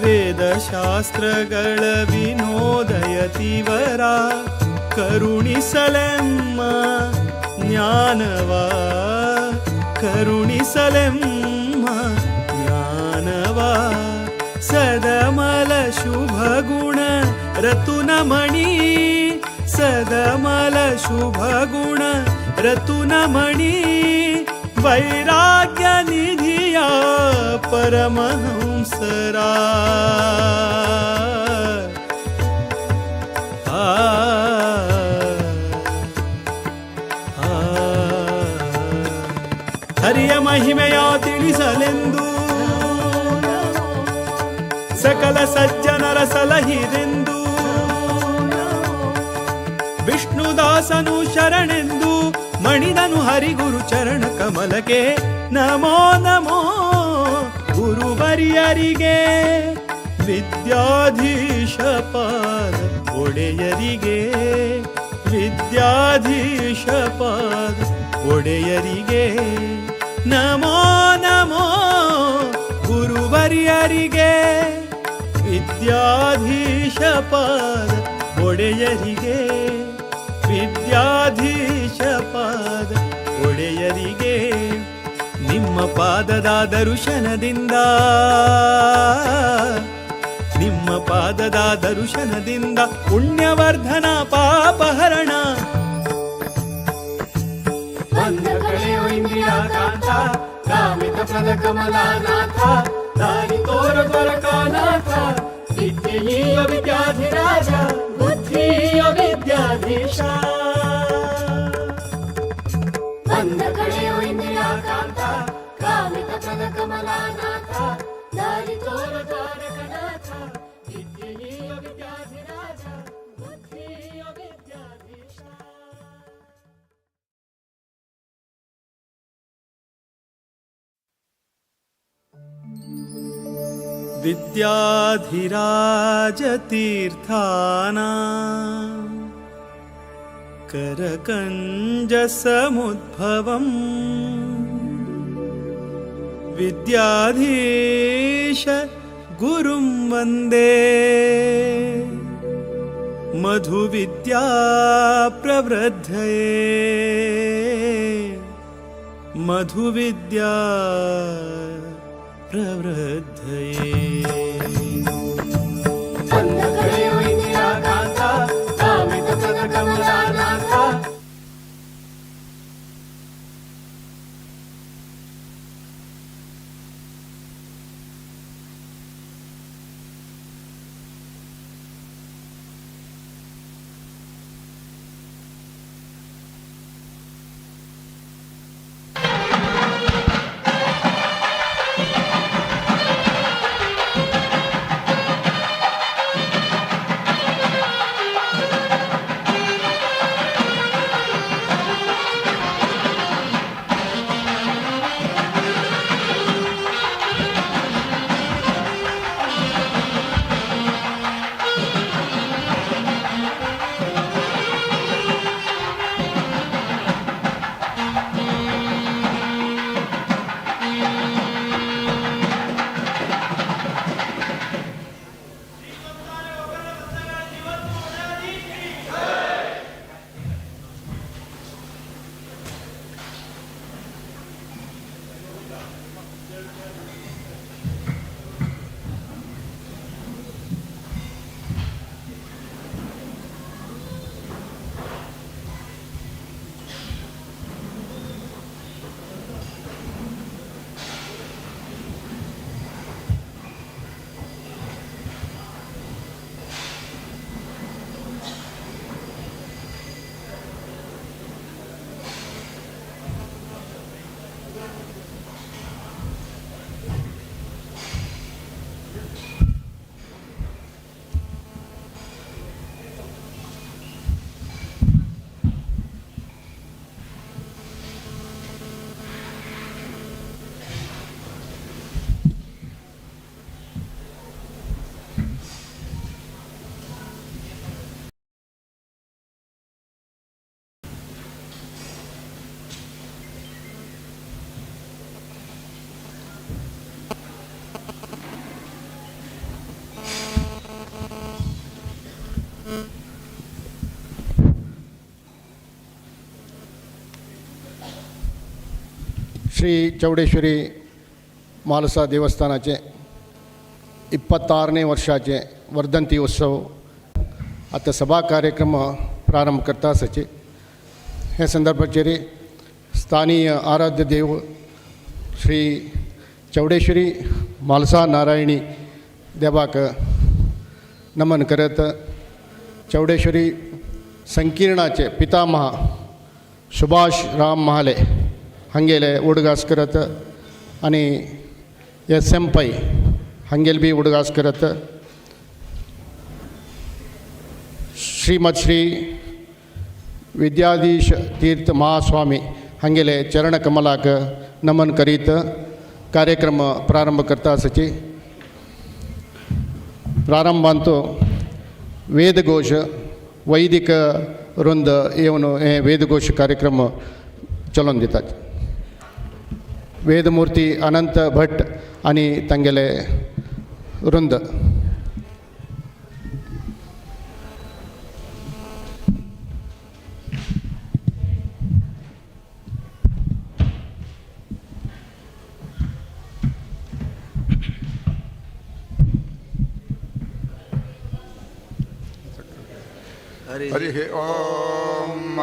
ವೇದಶಾಸ್ತ್ರಗಳ ವಿನೋದಯತಿವರ ಕರುಣಿಸಲೆಮ್ಮ ಜ್ಞಾನವ, ಕರುಣಿಸಲೆಮ್ಮ ಜ್ಞಾನವ. ಸದಮಲ ಶುಭ ಗುಣ ರತುನಮಣಿ, ಸದಮಲ ಶುಭ ಗುಣ ರತುನಮಣಿ ವೈರಾಗ್ಯ ನಿಧಿಯ ಪರಮಹಂಸರ. ಆ ಹರಿಯ ಮಹಿಮೆಯ ತಿಳಿಸಲೆಂದು ಸಕಲ ಸಜ್ಜನರ ಸಲಹಿರೆಂದು ವಿಷ್ಣುದಾಸನು ಶರಣೆಂದು ಮಣಿದನು ಹರಿಗುರು ಚರಣ ಕಮಲಕ್ಕೆ ನಮೋ ನಮೋ ಗುರುವರಿಯರಿಗೆ, ವಿದ್ಯಾಧೀಶ ಪಾದ ಒಡೆಯರಿಗೆ, ವಿದ್ಯಾಧೀಶ ಪಾದ ಒಡೆಯರಿಗೆ ನಮೋ ನಮೋ ಗುರುವರಿಯರಿಗೆ, ವಿದ್ಯಾಧೀಶ ಪಾದ ಒಡೆಯರಿಗೆ, ವಿದ್ಯಾಧೀಶ ಪಾದ ಒಡೆಯರಿಗೆ. ನಿಮ್ಮ ಪಾದದ ದರುಶನದಿಂದ, ನಿಮ್ಮ ಪಾದದ ದರುಶನದಿಂದ ಪುಣ್ಯವರ್ಧನ ಪಾಪಹರಣ. ಬಂದ ಕಳೆಯೋ ಇಂದಿರಾಕಾಂತ, ಕಾಮಿತ ಪ್ರದ ಕಮಲಾನಾಥ, ದಾರಿ ತೋರ ದ್ವಾರಕಾನಾಥ, ವಿದ್ಯೆಯ ವಿದ್ಯಾಧಿರಾಜ, ಬುದ್ಧಿಯ ವಿದ್ಯಾಧೀಶ. ಬಂದ ಕಳೆಯೋ ಇಂದಿರಾಕಾಂತ, ಕಾಮಿತ ಪ್ರದ ಕಮಲಾನಾಥ, ದಾರಿ ತೋರ ದ್ವಾರಕನಾಥ, ವಿದ್ಯೆಯ ವಿದ್ಯಾಧಿರಾಜ, ಬುದ್ಧಿಯ ವಿದ್ಯಾಧೀಶ. विद्याधिराजतीर्थानां करकञ्जसमुद्भवम् विद्याधीश गुरुं वन्दे मधुविद्या प्रवृद्धये मधुविद्या प्रवृद्धये। ಬಂದ ಕಡೆಯೋ ಇಂದಿರಾಕಾಂತ ಕಾಮಿತ ಪ್ರದ ಕಮಲಾನಾಥ. ಶ್ರೀ ಚೌಡೇಶ್ವರಿ म्हालसा देवस्थानाचे 26ನೇ वर्षाचे वर्धंती उत्सव आतां सभा कार्यक्रम प्रारंभ करता आसाची. हे संदर्भाचेर स्थानीय आराध्य देव श्री चौडेश्वरी म्हालसा नारायणी देवाक नमन करत चौडेश्वरी संकीर्णाचे पितामह सुभाष राम महाले हांगेले उडगास करत आनी एस एम पै हांगेले बी उडगास करत श्रीमद श्री विद्याधीश तीर्थ महास्वामी हांगेले चरण कमलाक नमन करीत कार्यक्रम प्रारंभ करता आसाची. प्रारंभांत वेदघोष वैदिक वृंद येवन हे वेदघोष कार्यक्रम चलोवन दितात. वेदमूर्ती अनंत भट आनी तांगेले वृंद. हरिः ॐ.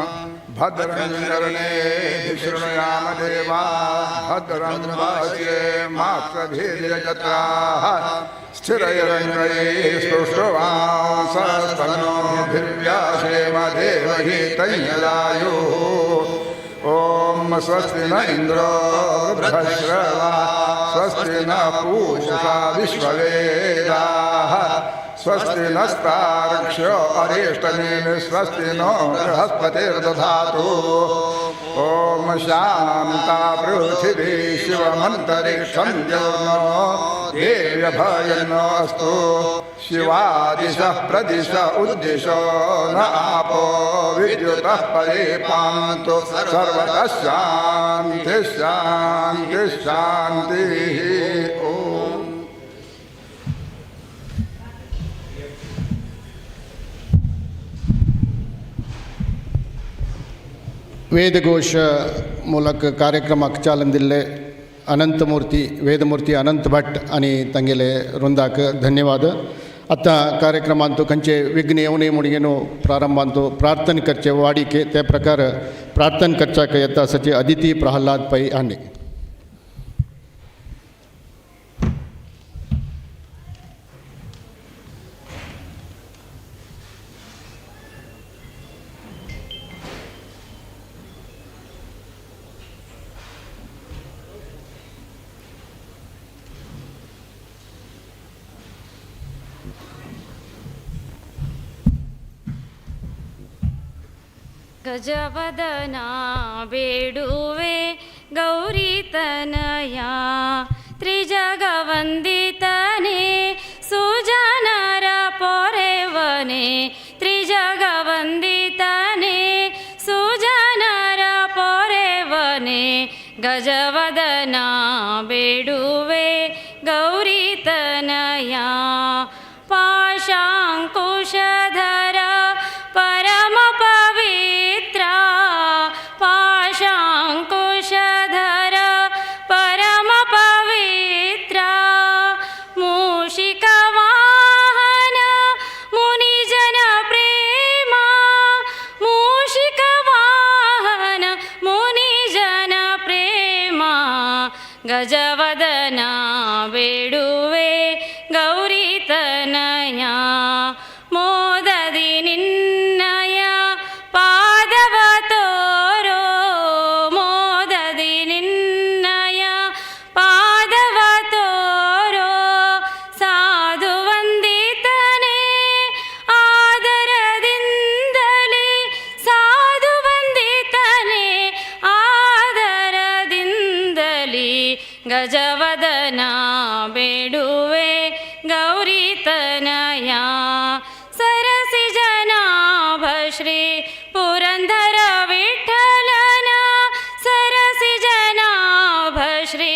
भद्रं कर्णेभिः शृणुयाम देवा भद्रं वाच्येमाक्षभिर्यजत्राः स्थिरैरङ्गैः स्तुष्टुवांसस्तनूभिर्व्यासेम देवहितं यदायुः. ॐ स्वस्ति न इन्द्रो वृद्धश्रवा स्वस्ति न पूषा विश्ववेदाः स्वस्ति नस्तार्क्ष्यो अरिष्टनेमि स्वस्ति नो बृहस्पतिर्दधातु. ॐ ॐ शान्ता पृथिवी शिवमन्तरिक्षं द्यौर्नो देव्यभयन्नोऽस्तु। शिवादिशः प्रदिश उद्दिशो न आपो विद्युतः परिपान्तु। सर्वतः शान्तिः शान्तिः शान्तिः। ॐ। ವೇದಘೋಷ ಮೂಲಕ ಕಾರ್ಯಕ್ರಮಕ್ಕೆ ಚಾಲನೆ दिल्ले अनंतमूर्ती वेदमूर्ती अनंत भट आनी तांगेले वृंदाक धन्यवाद। आतां कार्यक्रमांत खंयचे विघ्न येवनय म्हणून प्रारंभांत प्रार्थना करचे वाडिके ते प्रकार प्रार्थना करच्याक येता आसाची अदिती प्रल्हाद पै हांणी। गजवदना बेडुवे गौरीतनया त्रिजगवन्दितने सुजनर पोरेवने त्रिजगवन्दितने सुजनर पोरेवने गजवदना बेडुवे गौरीतनया पाशाङ्कुशधर परम पवित्रा पाशाङ्कुशधर परम पवित्रा मूषिकवाहन मुनिजन प्रेमा मूषिकवाहन मुनिजन प्रेमा गजवदना बेडुवे गौरीतनया मोददि निನ್ನಯ ಪಾದವ ತೋರೋ ಮೋದದಿ ನಿನ್ನಯ ಪಾದವ ತೋರೋ ಸಾಧು ವಂದಿತನೇ ಆದರದಿಂದಲೇ ಸಾಧು ವಂದಿತನೇ ಆದರದಿಂದಲೇ ಗಜವದನ ಬೇಡುವೆ ಗೌರಿತನಯ सरसि जनाभ श्री पुरंदर विठ्ठलन सरसि जनाभ श्री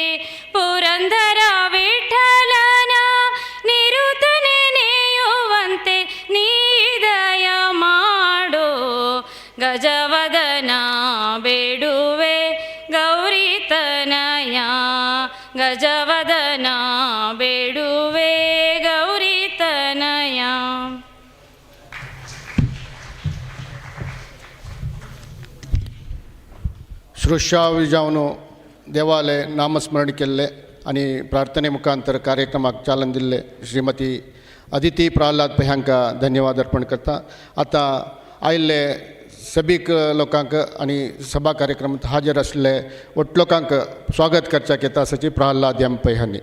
पुरंदर विठ्ठलन निरुत ನೆನೆಯುವಂತೆ ನೀದಯ ಮಾಡೋ ಗಜವದನ ಬೇಡುವೆ ಗೌರಿತನಯ ಗಜವದನ ಬೇಡುವೆ ಗೌರಿತನಯ. सृश्याव जावन देवाले नामस्मरण केल्ले आनी प्रार्थने मुखांतर कार्यक्रमाक चालन दिल्ले श्रीमती अदिती प्रल्हाद पै हांकां धन्यवाद अर्पण करता। आतां आयिल्ले सबीक लोकांक आनी सभा कार्यक्रमांत हाजीर आसले वट लोकांक स्वागत करच्याक येता आसाची प्रल्हाद एम पै हांणी।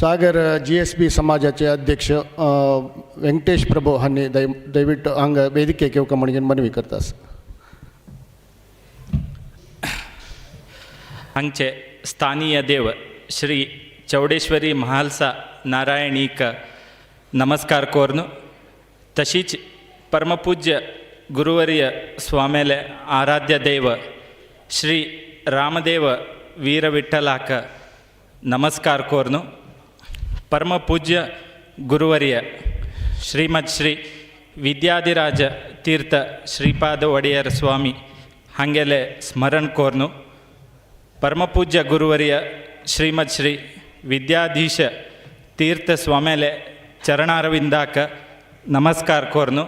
सागर GSB समाजाचे अध्यक्ष व्यंकटेश प्रभू हांणी दयविಟ್ಟು हांगा वेदिकेक येवका म्हणून मनवी करता. हांगचे स्थानीय देव श्री चौडेश्वरी महालसा नारायणीक नमस्कार कोर्न तशीच परमपूज्य गुरुवर्य स्वामेले आराध्य देव श्री रामदेव वीरविठ्ठलाक नमस्कार कोर्न परमपूज्य गुरुवर्य श्रीमದ್ ಶ್ರೀ ವಿದ್ಯಾಧಿರಾಜ ತೀರ್ಥ ಶ್ರೀಪಾದ ಒಡೆಯರ್ ಸ್ವಾಮಿ ಹಾಗೆಲೆ ಸ್ಮರಣ್ ಕೋರ್ನು ಪರಮಪೂಜ್ಯ ಗುರುವರ್ಯ ಶ್ರೀಮದ್ ಶ್ರೀ ವಿದ್ಯಾಧೀಶ ತೀರ್ಥ स्वामेले चरणारविंदाक नमस्कार कोर्नु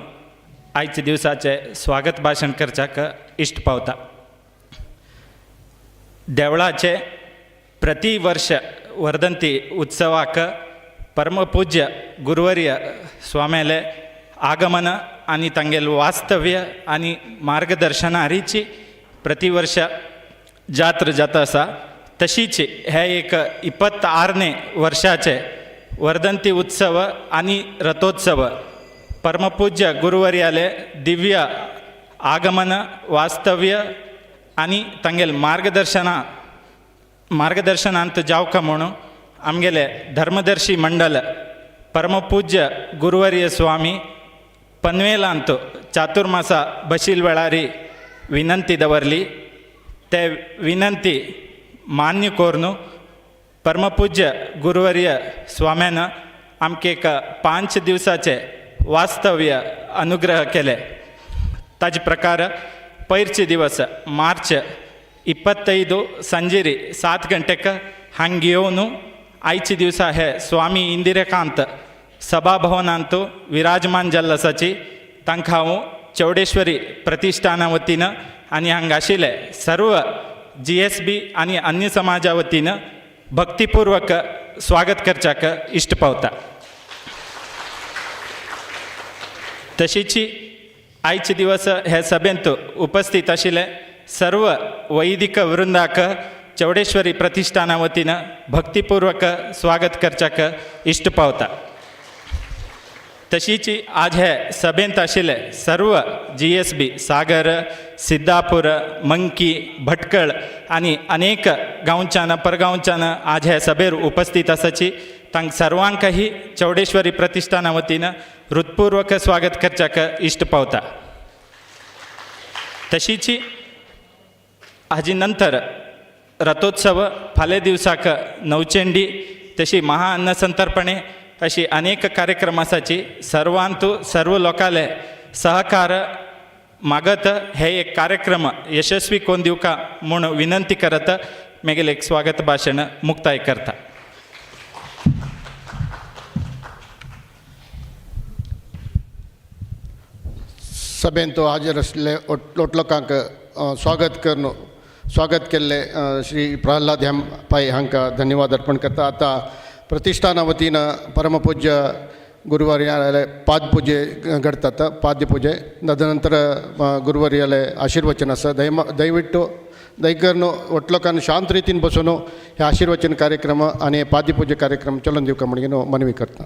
आयच्या दिवसाचे स्वागत भाशण करच्याक इश्ट पावता. देवळाचे प्रति वर्ष वर्धंती उत्सवाक परमपूज्य गुरुवर्य स्वाम्याले आगमन आनी तांगेले वास्तव्य आनी मार्गदर्शना हारीची प्रतिवर्ष जात्र जाता आसा. तशीच हे एक 26 वर्षाचे वर्धंती उत्सव आनी रथोत्सव परमपूज्य गुरुवर्याले दिव्य आगमन वास्तव्य आनी तांगेले मार्गदर्शनांत जावका म्हणून आमगेले धर्मदर्शी मंडल परमपूज्य गुरुवर्य स्वामी पनवेलांत चातुर्मासा बशील वेळारी विनंती दवरली. ते विनंती मान्य करून परमपूज्य गुरुवर्य स्वाम्यान आमकां एक 5 दिवसाचे वास्तव्य अनुग्रह केले. ताजे प्रकार पयरचे दिवस मार्च 25 संजेरी 7 गंटेक हांग येवन आयचे दिवसा हे स्वामी इंदिराकांत सभाभवनांत विराजमान जाल्लो आसाची. तांकां हांव चौडेश्वरी प्रतिष्ठाना वतीन आनी हांगा आशिल्ले सर्व GSB आनी अन्य समाजा वतीन भक्तिपूर्वक स्वागत करच्याक इश्ट पावता. तशीच आयचे दिवस हे सभेंत उपस्थित आशिल्ले सर्व वैदिक वृंदाक चौडेश्वरी प्रतिष्ठाना वतीन भक्तिपूर्वक स्वागत करच्याक इश्ट पावता. तशीच आज हे सभेंत आशिल्ले सर्व GSB सागर, सिद्धापूर, मंकी, भटकळ आनी अनेक गांवच्यान परगांवच्यान आज हे सभेर उपस्थित आसाची. तांकां सर्वांकही चौडेश्वरी प्रतिष्ठाना वतीन हृत्पूर्वक स्वागत करच्याक इश्ट पावता. तशीच हाजी नंतर रथोत्सव फाल्यां दिवसाक नवचंडी तशी महा अन्नसंतर्पणे अशी अनेक कार्यक्रम आसाची. सर्वांतू सर्व लोकांले सहकार मागत हे एक कार्यक्रम यशस्वी कोण दिवका म्हूण विनंती करत मेगेले एक स्वागत भाशण मुक्ताय करता. सभेंत हाजीर आसले लोट लोकांक स्वागत करून स्वागत केल्ले श्री प्रल्हाद हेम पै हांकां धन्यवाद अर्पण करता. आतां प्रतिष्ठाना वतीन परमपूज्य गुरुवर्याले पादपुजे घडतात, पाद्यपुजे. तदनंतर गुरुवर्याले आशीर्वचन आसा. ದಯವಿಟ್ಟು ದಯಕರ್ನು ಒಟ್ಲೋಕಾನ್ ಶಾಂತ ರೀತಿಯಿಂದ ಬಸೋನು हे आशीर्वचन कार्यक्रम आनी पाद्यपूजे कार्यक्रम चलोवन दिवका म्हणून मनवी करता.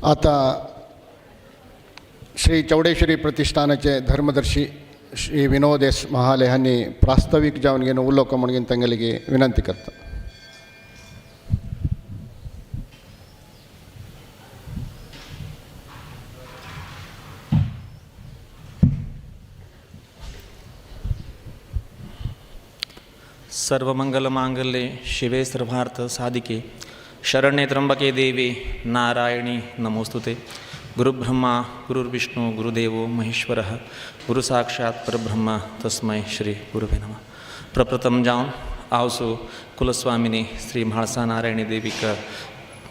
आतां श्री चौडेश्वरी प्रतिष्ठानाचे धर्मदर्शी श्री विनोद एस महाले हांणी प्रास्तावीक जावन घेवन उलोवप म्हणून तांगेली विनंती करता. सर्वमंगलमांगल्ये शिवे सर्वार्थ साधिके शरण्ये त्र्यंबके देवी नारायणी नमोस्तुते. गुरुब्रह्मा गुरुर्विष्णु गुरुदेवो महेश्वरः गुरुसाक्षात् परब्रह्म तस्मै श्री गुरुवे नमः. प्रप्रथम जाऊन आवसो कुलस्वामिनी श्री म्हाळसा नारायणी देवीक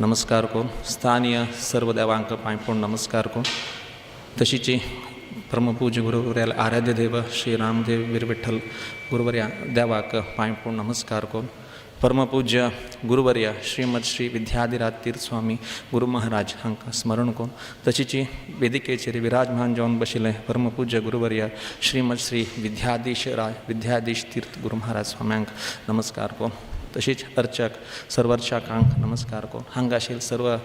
नमस्कार करून स्थानीय सर्व देवांक पांय पडून नमस्कार करून तशीची परमपूज्य गुरुवर्याला आराध्य देव श्री रामदेव वीर गुरुवर्या देवाक पांय पडून नमस्कार करून परमपूज्य गुरुवर्य श्रीमद श्री विद्याधिराज तीर्थ स्वामी गुरु महाराज हांकां स्मरण करून तशीची वेदिकेचेर विराजमान जावन बशिल्ले परमपूज्य गुरुवर्य श्रीमद श्री विद्याधीश राज विद्याधीश तीर्थ गुरु महाराज स्वाम्यांक नमस्कार करून तशीच अर्चक सर्वर्चकांक नमस्कार करून हांगा आशिल्ले सर्व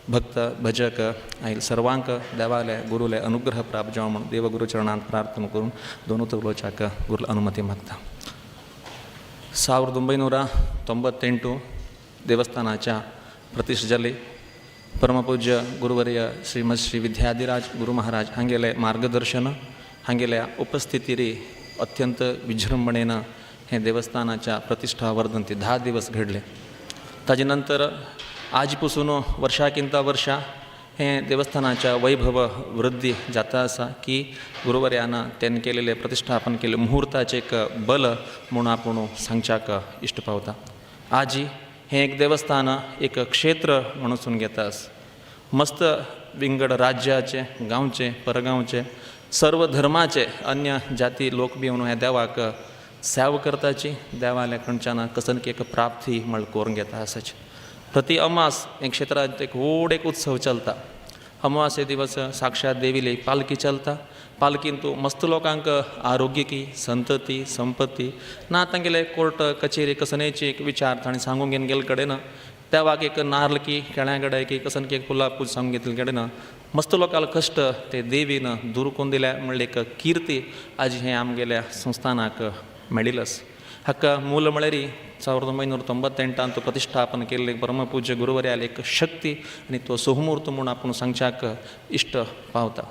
भक्त भजक आयल सर्वांक देवाले गुरुले अनुग्रह प्राप्त जावं म्हूण देवगुरु चरणांत प्रार्थना करून दोनूच उलोवच्याक गुरुला अनुमती मागता. 1998 देवस्थानाच्या प्रतिष्ठा जाली. परमपूज्य गुरुवर्य श्रीमद श्री विद्याधिराज गुरु महाराज हांगेले मार्गदर्शन हांगेल्या उपस्थितीरी अत्यंत विजृंभणेन हें देवस्थानाच्या प्रतिष्ठा वर्धंती 10 दिवस घडले. ताजे नंतर आज पसून वर्षाकिंता वर्षा हें देवस्थानाच्या वैभव वृद्धी जाता आसा की गुरुवर्यान तेन केलेले प्रतिष्ठापन केल्ले मुहुर्ताचें एक बल म्हूण आपूण सांगच्याक इश्ट पावता. आजी हें एक देवस्थान एक क्षेत्र म्हणून घेता आसा. मस्त विंगड राज्याचे गांवचे परगांवचे सर्व धर्माचे अन्य जाती लोक बी येवन ह्या देवाक सेवा करताची देवाल्या कडच्यान कसनकी एक प्राप्ती म्हळ्यार करून घेता आसाची. प्रति अमास एक क्षेत्रांत एक व्हड एक उत्सव चलता. अमावास्ये दिवस साक्षात देवीले पालखी चलता. पालखीन तूं मस्त लोकांक आरोग्यकी संतती संपत्ती ना तांगेले कोर्ट कचेरी कसनेची एक विचार ताणें सांगूंक घेवन गेल्ले कडेन देवाक एक नार्ल की केळ्या कडेन की कसन की एक फुलां पूज सांगूंक घेतले कडेन मस्त लोकांक कश्ट ते देवीन दूर करून दिल्या म्हणले एक किर्ती आज हें आमगेल्या संस्थानाक मेळिल्लो आसा. हाका मूल म्हळ्यार 1998 प्रतिष्ठापन केल्ले परमपूज्य गुरुवर्याले एक शक्ती आनी तो सुमुहूर्त म्हूण आपूण सांगच्याक इश्ट पावता.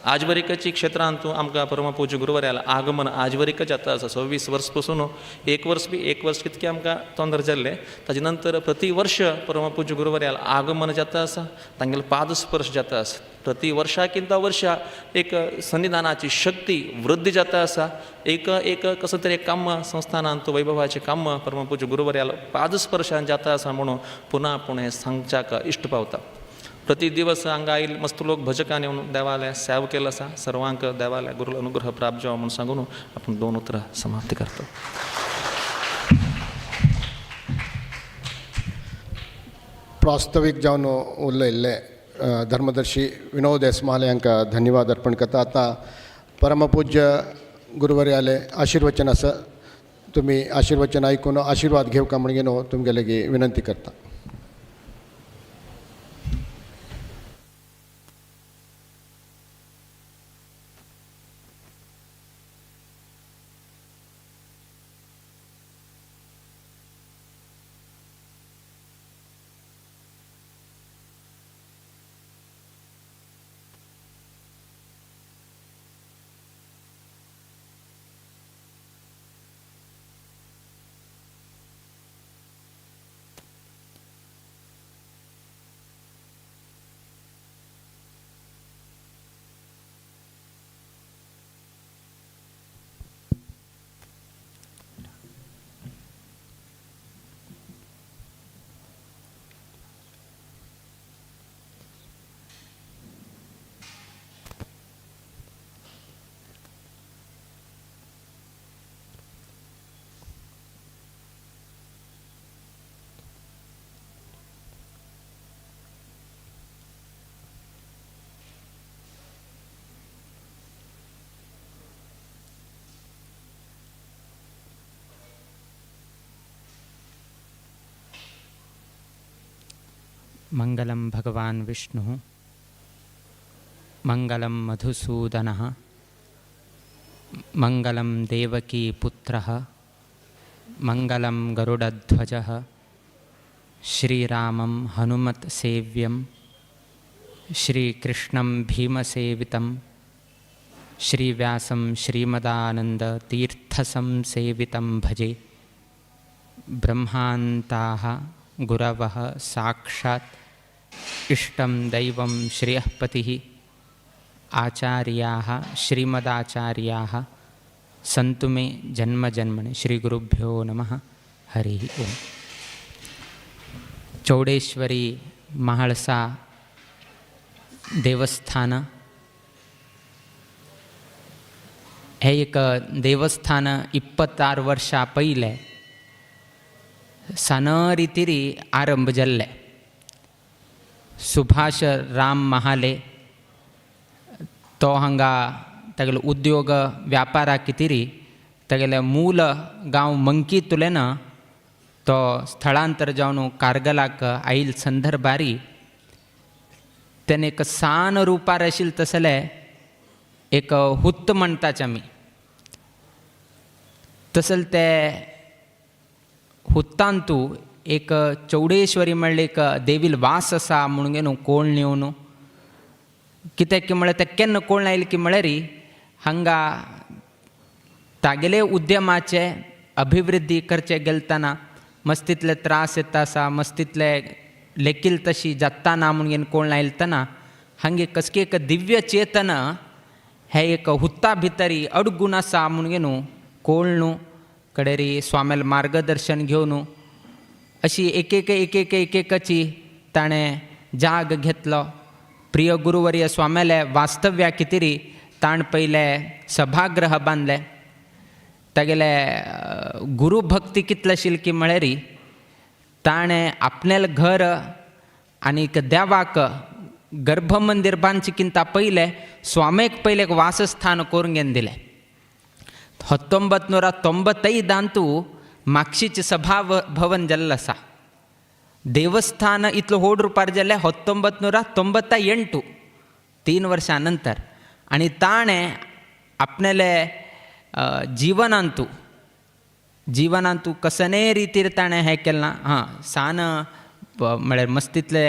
आजवरीकची क्षेत्रांत आमकां परमपूज्य गुरुवर्याला आगमन आजवरीक जाता आसा. 26 वर्स पसून एक वर्स बी एक वर्स कितकें आमकां तोंदर जाल्लें ताजे नंतर प्रति वर्ष परमपूज्य गुरुवर्याला आगमन जाता आसा. तांगेलो पादस्पर्श जाता आसा. प्रति वर्षाकिंता वर्षा एक सन्निधानाची शक्ती वृद्धी जाता आसा. एक एक कसो तरी काम संस्थानांत वैभवाचें काम परमपूज्य गुरुवर्याला पादस्पर्शान जाता आसा म्हणून पुन्हा आपूण हें सांगच्याक इश्ट पावता. प्रति दिवस हांगा आयल मस्त लोक भजकान येवन देवाल्या सेवा केलो आसा. सर्वांक देवाल्या गुरू अनुग्रह प्राप्त जावं म्हूण सांगून आपूण दोन उतरां समाप्ती करता. प्रास्तावीक जावन उलयल्ले धर्मदर्शी विनोद एस महाले हांकां धन्यवाद अर्पण करता. आतां परमपूज्य गुरुवर्याले आशिर्वचन आसा. तुमी आशिर्वचन आयकून आशिर्वाद घेवका म्हणून न्हू तुमगे विनंती करता. मंगलं भगवान् विष्णुः मङ्गलं मधुसूदनः मङ्गलं देवकीपुत्रः मङ्गलं गरुडध्वजः श्रीरामं हनुमत्सेव्यं श्रीकृष्णं भीमसेवितं श्रीव्यासं श्रीमदानन्दतीर्थसंसेवितं भजे. ब्रह्मान्ताः गुरवः साक्षात् इष्टं दैवं श्रियःपतिः आचार्याः श्रीमदाचार्याः सन्तु मे जन्म जन्मनि. श्रीगुरुभ्यो नमः. हरिः ओम्. चौडेश्वरी म्हाळसा देवस्थान हें एक देवस्थान 26 वर्सां पयलें सान रितीरी आरंभ जाल्लें. सुभाष राम महाले तो हांगा तागेलो उद्योग व्यापारा कितिरी तागेले मूल गांव मंकीतुलेन तो स्थळांतर जावन कारगलाक आयल संदर्भारी तेणे एक सान रुपार आशिल्लें तसलें एक हुत्त म्हणटाच आमी तसलें ते हुत्तांतू एक चौडेश्वरी म्हणलें एक देवील वास आसा म्हणून न्हू कोण न्हू न्हू कित्याक की म्हळ्यार तें केन्ना कोण आयलें की म्हळ्यार हांगा तागेले उद्यमाचे अभिवृद्धी करचे गेलतना मस्तीतले त्रास येता आसा मस्तीतले लेकील तशी जाता ना म्हणून कोण आयलतना हांगे कसके एक दिव्य चेतन हे एक हुत्ता भितरी अडगुण आसा म्हणून न्हू कोण न्हू कडेरी स्वाम्याल मार्गदर्शन घेवन अशी एक एक एक एक एक एकाची ताणें जाग घेतलो. प्रिय गुरुवर्य स्वाम्याले वास्तव्या कितेरी ताण पयले सभागृह बांदले. तागेले गुरुभक्ती कितले आशिल्ली की म्हळ्यार ताणें आपणेलें घर आनीक देवाक गर्भमंदीर बांदचें किंता पयलें स्वामेक पयलें एक वासस्थान करून घेवन दिलें. 1995 मागशीचें सभा भवन जाल्लें आसा. देवस्थान इतलो व्हड रुपार जाल्लें 1998 3 वर्सां नंतर. आनी ताणें आपणेले जिवनांतू जिवनांतू कसने रितीर ताणें हें केलें ना. हां सान म्हळ्यार मस्तीतले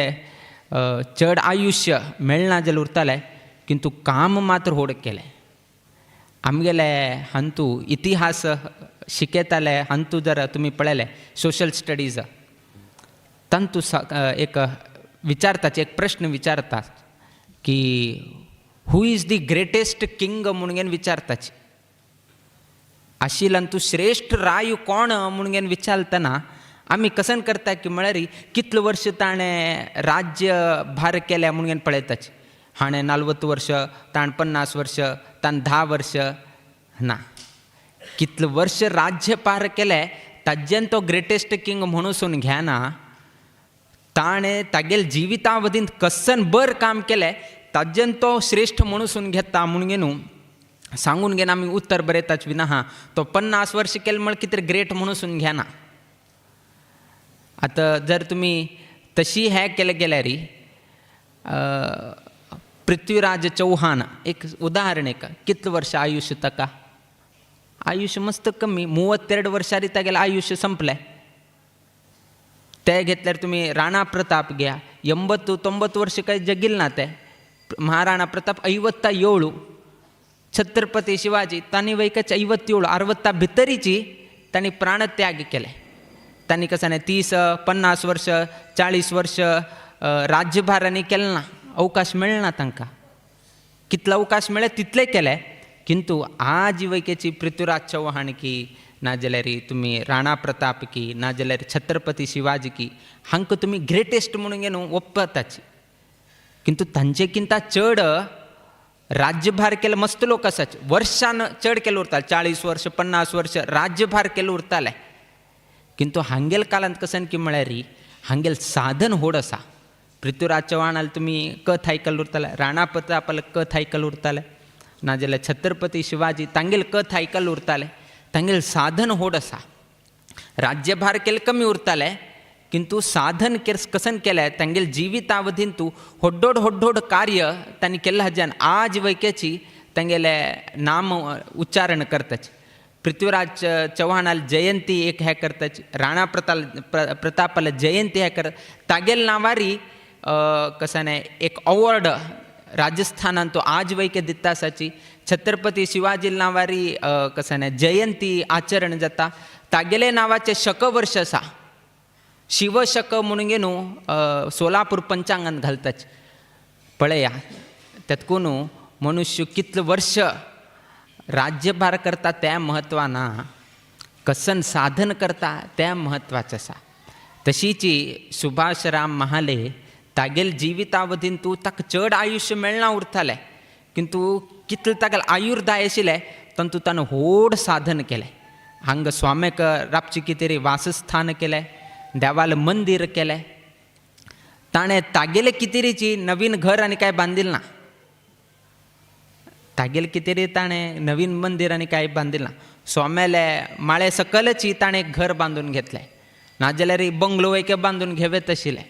चड आयुश्य मेळना जाल्यार उरतालें किंतु काम मात्र व्हड केलें. आमगेले हांतू इतिहास शिकयताले हांतू जर तुमी पळयलें सोशल स्टडीज तांतू एक विचारताच एक प्रश्न विचारतात की who is the greatest king म्हणून विचारताच. आशिल्ल्यान तूं श्रेश्ठ राय कोण म्हणून विचारतना आमी कसन करता की म्हळ्यार कितले वर्स ताणें राज्य भार केल्या म्हणून पळयताच. हाणें 40 वर्स ताणें 50 वर्स ताणें 10 वर्स ना कितले वर्स राज्य पार केलें ताज्यान तो ग्रेटेस्ट किंग म्हणून घेना. ताणें तागेले जिवितावधींत कसन बर काम केलें ताज्यान तो श्रेश्ठ म्हणून घेता म्हणून न्हू सांगून घेना आमी उत्तर बरयताच विना. हां तो 50 वर्स केलें म्हळ्यार कितें ग्रेट म्हणून घेना. आतां जर तुमी तशी हें केलें गेल्यार पृथ्वीराज चौहान एक उदाहरण एक कितले वर्सां आयुश्य ताका आयुश्य मस्त कमी 32 वर्सांनी तागेलें आयुश्य संपलें. ते घेतल्यार तुमी राणा प्रताप घ्या 80-90 वर्सां काय जगील ना ते. महाराणा प्रताप 57, छत्रपती शिवाजी तांणी वैकच 57 60 भितरीची तांणी प्राणत्याग केले. तांणी कसं नाही 30-50 वर्ष 40 वर्ष राज्यभारांनी केलें ना, अवकाश मेळना तांकां. कितलो अवकाश मेळ्ळे तितले केले. किंतु आज वैकेची पृथ्वीराज चौहान की ना जाल्यार तुमी राणा प्रताप की ना जाल्यार छत्रपती शिवाजी की हांकां तुमी ग्रेटेस्ट म्हणून न्हू ओपताची. किंतु तांचे किंता चड राज्यभार केले मस्त लोक आसाचे वर्षान चड केले उरताले 40 वर्ष 50 वर्ष राज्यभार केले उरताले. किंतु हांगेल कालांत कसन की म्हळ्यार हांगेल साधन व्हड आसा. पृथ्वीराज चव्हाणाल तुमी कथ आयकल उरताले, राणा प्रतापाल कथ आयकल उरताले, नाजाल्यार छत्रपती शिवाजी तांगेल कथ आयकल उरताले. तांगेल साधन व्हड आसा. राज्यभार केले कमी उरताले किंतु साधन कसन केलें तांगेले जिवितावधींतू होड्डोड होड्डोड कार्य तांणी केल्लें हाज्यान आज वैकेची तांगेले नाम उच्चारण करताच. पृथ्वीराज चव्हाणाल जयंती एक हे करताच, राणा प्रतापाला जयंती हे करत, तागेल नांवारी कसं नाही एक अवॉर्ड राजस्थानान तो आज वैके दिता आसाची. छत्रपती शिवाजी नांवारी कसं नाही जयंती आचरण जाता, तागेले नांवाचें शकवर्ष आसा, शिवशक म्हणून न्हू सोलापूर पंचांगान घालताच. पळया तेतकून मनुष्य कितले वर्ष राज्यभार करता त्या म्हत्वा ना, कसन साधन करता त्या म्हत्वाचें आसा. तशीची सुभाषराम महाले तागेल जिवितावधीन तूं ताका चड आयुश्य मेळना उरतालें, किंतु कितलें तागेलें आयुर्दाय आशिल्लें तातूंत ताणें व्हड साधन केलें. हांगा स्वाम्याक राबचें कितें वासस्थान केलें, देवालें मंदीर केलें, ताणें तागेलें कितेरीची नवीन घर आनी कांय बांदिल ना, तागेलें कितें ताणें नवीन मंदीर आनी कांय बांदिल ना. स्वाम्याले माळे सकलची ताणें घर बांदून घेतलें, नाजाल्यार बंगलो वैके बांदून घेवेत आशिल्लें.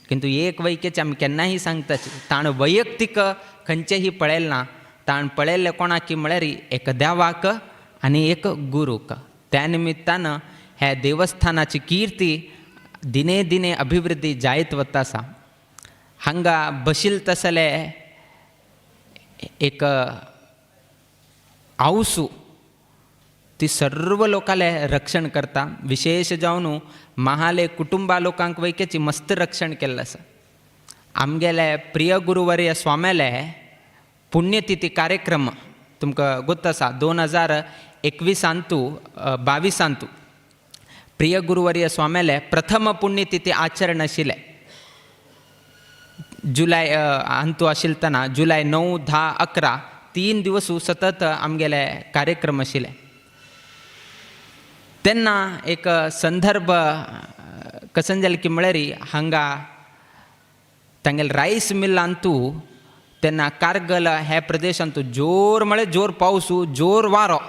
किंतु एक वैकेच आमी केन्नाय सांगताची ताणें वैयक्तीक खंयचेंय पळयलें ना, ताणें पळयल्लें कोणाक म्हळ्यार एक देवाक आनी एक गुरूक. त्या निमित्तान ह्या देवस्थानाची कीर्ती दिने दिने अभिवृद्धी जायत वता आसा. हांगा बशील तसले एक आवसू ती सर्व लोकांले रक्षण करता, विशेष जावन महाले कुटुंबा लोकांक वैकेची मस्त रक्षण केल्लें आसा. आमगेले प्रिय गुरुवर्य स्वाम्याले पुण्यतिथी कार्यक्रम तुमकां गोत आसा 2021 22 प्रिय गुरुवर्य स्वाम्याले प्रथम पुण्यतिथी आचरण आशिल्लें. जुलय अंतू आशिल्तना जुलय 9, 10, 11 3 दिवस सतत आमगेले कार्यक्रम आशिल्ले. तेन्ना एक संदर्भ कसन जालें की म्हळ्यार हांगा तांगेले रायस मिलांतू तेन्ना कारगल ह्या प्रदेशांतू जोर म्हळ्यार जोर पावस, जोर वारो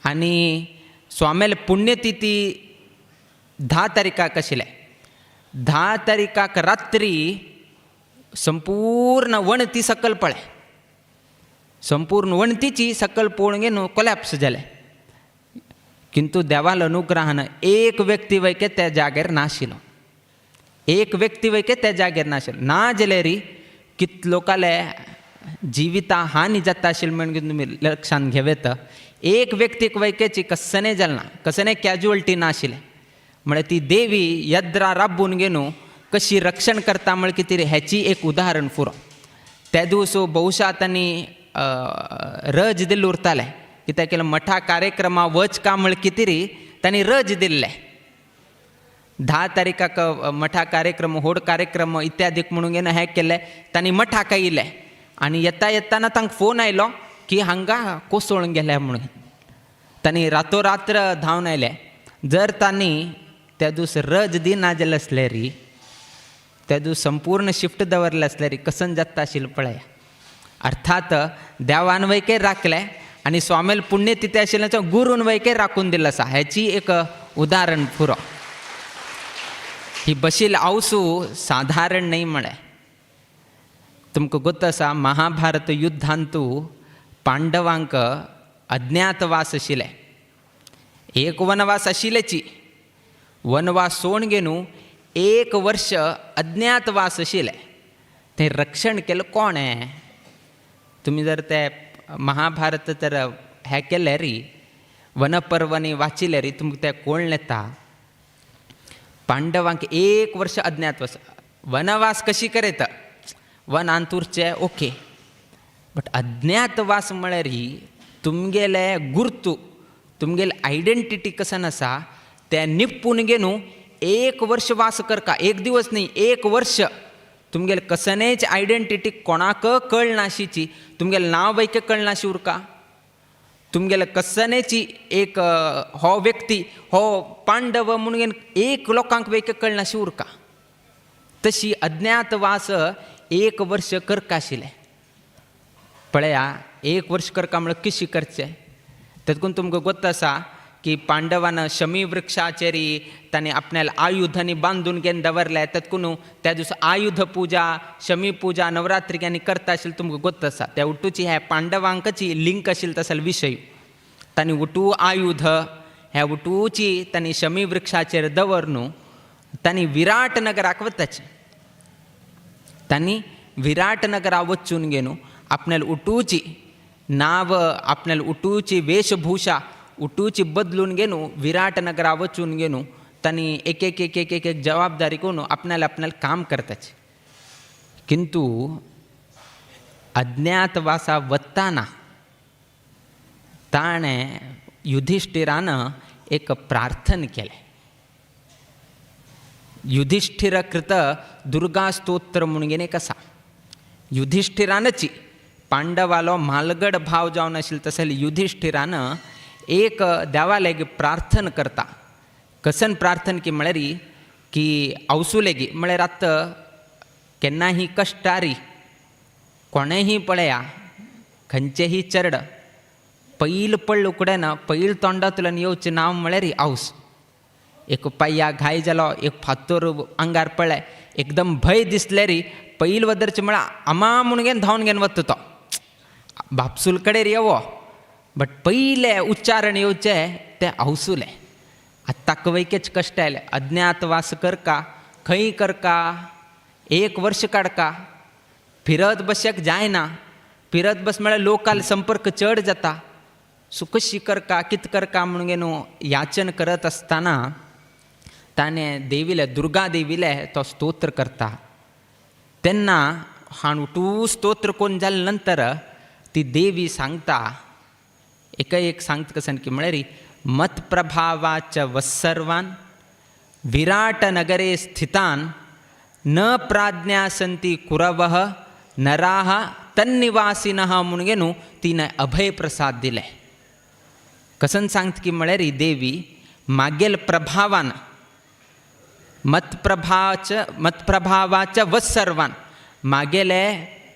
आनी स्वाम्याले पुण्यतिथी 10 तारखाक आशिल्लें. 10 तारखाक रात्री संपूर्ण वणती सकल पळ्ळे, संपूर्ण वणतीची सकल पळोवन न्हू कोलॅप्स जालें. किंतु देवाल अनुग्रहान एक व्यक्ती वैके त्या जाग्यार नाशिल्लो, एक व्यक्ती वैके त्या जाग्यार नाशिल्लो. ना जाल्यार कितले लोकांले जिविता हानी जाता आशिल्ली म्हणून तुमी लक्षांत घेवेत. एक व्यक्तीक वैकेची कसनें जालें ना, कसनें कॅज्युअलिटी नाशिल्लें. म्हळ्यार ती देवी यद्रा राबून घेवन कशी रक्षण करता म्हळ्यार कितें हेची एक उदाहरण पुरो. त्या दिवस बहुशा तांणी रज दिल्ले उरताले, कित्याक केलें मठा कार्यक्रमा वच का म्हळ्यार कितें री तांणी रज दिल्ले. 10 तारखाक मठा कार्यक्रम व्हड कार्यक्रम इत्यादी म्हणून घेवन हें केलें, तांणी मठाक आयिल्ले आनी येता येताना तांकां फोन आयलो की हांगा कोसळून गेल्या म्हणून. तांणी रातोरात्र धांवन आयले. जर तांणी त्या दीस रज दिना जालें आसलें री, त्या दीस संपूर्ण शिफ्ट दवरलें आसलें री, कसन जाता आशिल्लें पळया. अर्थात देवान वैके राखलें आनी स्वामेल पुण्यतिथी आशिल्ल्यान गुरून वैके राखून दिल्लो आसा, हेची एक उदाहरण पुरो. ही बशील आवसू साधारण न्हय म्हळें. तुमकां गोत आसा महाभारत युद्धांतू पांडवांक अज्ञातवास आशिल्ले, एक वनवास आशिल्ल्याची, वनवास सोण घेवन 1 वर्ष अज्ञातवास आशिल्ले. तें रक्षण केलें कोणें? तुमी जर ते महाभारत तर हें केलें री, वनपर्वणी वाचिल्लें री, तुमकां तें कोण येता. पांडवांक 1 वर्ष अज्ञातवास, वनवास कशी करयता, वनांत उरचें ओके, बट अज्ञातवास म्हळ्यार तुमगेले गुर्तू, तुमगेले आयडेंटिटी कसन आसा तें निपून घेवन 1 वर्ष वास करका, एक दिवस न्ही 1 वर्ष तुमगेले कसनेच आयडेंटिटी कोणाक कळनाशीची, तुमगेलें नांव वैके कळनाशी उरका, तुमगेले कसनेची एक हो व्यक्ती हो पांडव म्हणून एक लोकांक वैके कळनाशी उरका. तशी अज्ञातवास 1 वर्ष करका आशिल्लें. पळया 1 वर्ष करका म्हळ्यार कशी करचें. तेतून तुमकां गोत आसा की पांडवान शमी वृक्षाचेर तांणी आपणाल्या आयुधांनी बांदून घेवन दवरले तत्कुनू त्या दिसा आयुध पूजा शमी पूजा नवरात्री आनी करता आशिल्ली तुमकां गोत्त आसा. त्या उटूची ह्या पांडवांकची लिंक आशिल्ली तसले विशय. तांणी उटू आयुध ह्या उटूची तांणी शमी वृक्षाचेर दवर न्हू तांणी विराट नगराक वताचे. तांणी विराट नगरा वचून घेवन आपणाले उटूची नाव आपणाले उटूची वेशभूषा उटूची बदलून घेवन विराट नगरा वचून घेवन तांणी एक एक एक एक एक एक जबाबदारी करून आपणाले आपणाले काम करताचे. किंतु अज्ञातवासा वताना ताणें युधिष्ठिरान एक प्रार्थन केलें. युधिष्ठिर कृत दुर्गा स्तोत्र म्हणून एक आसा. युधिष्ठिरानची पांडवालो म्हालगड भाव जावन आशिल्लो तसो युधिष्ठिरान एक देवा लेगी प्रार्थन करता. कसन प्रार्थन की म्हळ्यार की आवसू लेगी म्हळ्यार आतां केन्नाही कश्टारी कोणेंही पळया खंयचेंही चेरड पैल पडलो उकडें पैल तोंडांतल्यान येवचें नांव म्हळ्यार आवस. एक पांया घाय जालो एक फातर आंगार पडलें एकदम भंय दिसलें री पैल वदरचें म्हळ्यार आमा म्हूण घेवन धांवन घेवन वता तो बापसूल कडेन येवो बट पयलें उच्चारण येवचें तें आवसुलें. आतां ताका वैकेच कश्ट आयले अज्ञातवास करका खंय करका एक वर्स काडका फिरत बसक जायना फिरत बस म्हळ्यार लोकाल संपर्क चड जाता सो कशी करका कित करका म्हणून न्हू याचन करत आसतना ताणें देवीले दुर्गा देवीले तो स्तोत्र करता. तेन्ना हाणू स्तोत्र कोण जाले नंतर ती देवी सांगता एक एक सांगता कसन की म्हळ्यार मतप्रभावाच वत्सर्वान विराट नगरे स्थितान न प्राज्ञा संती कुरवः नराः तन्निवासिनः म्हणून न्हू तिणें अभय प्रसाद दिले. कसन सांगता की म्हळ्यार देवी मागेल प्रभावान मतप्रभाच मतप्रभावाच वत्सर्वान मागेले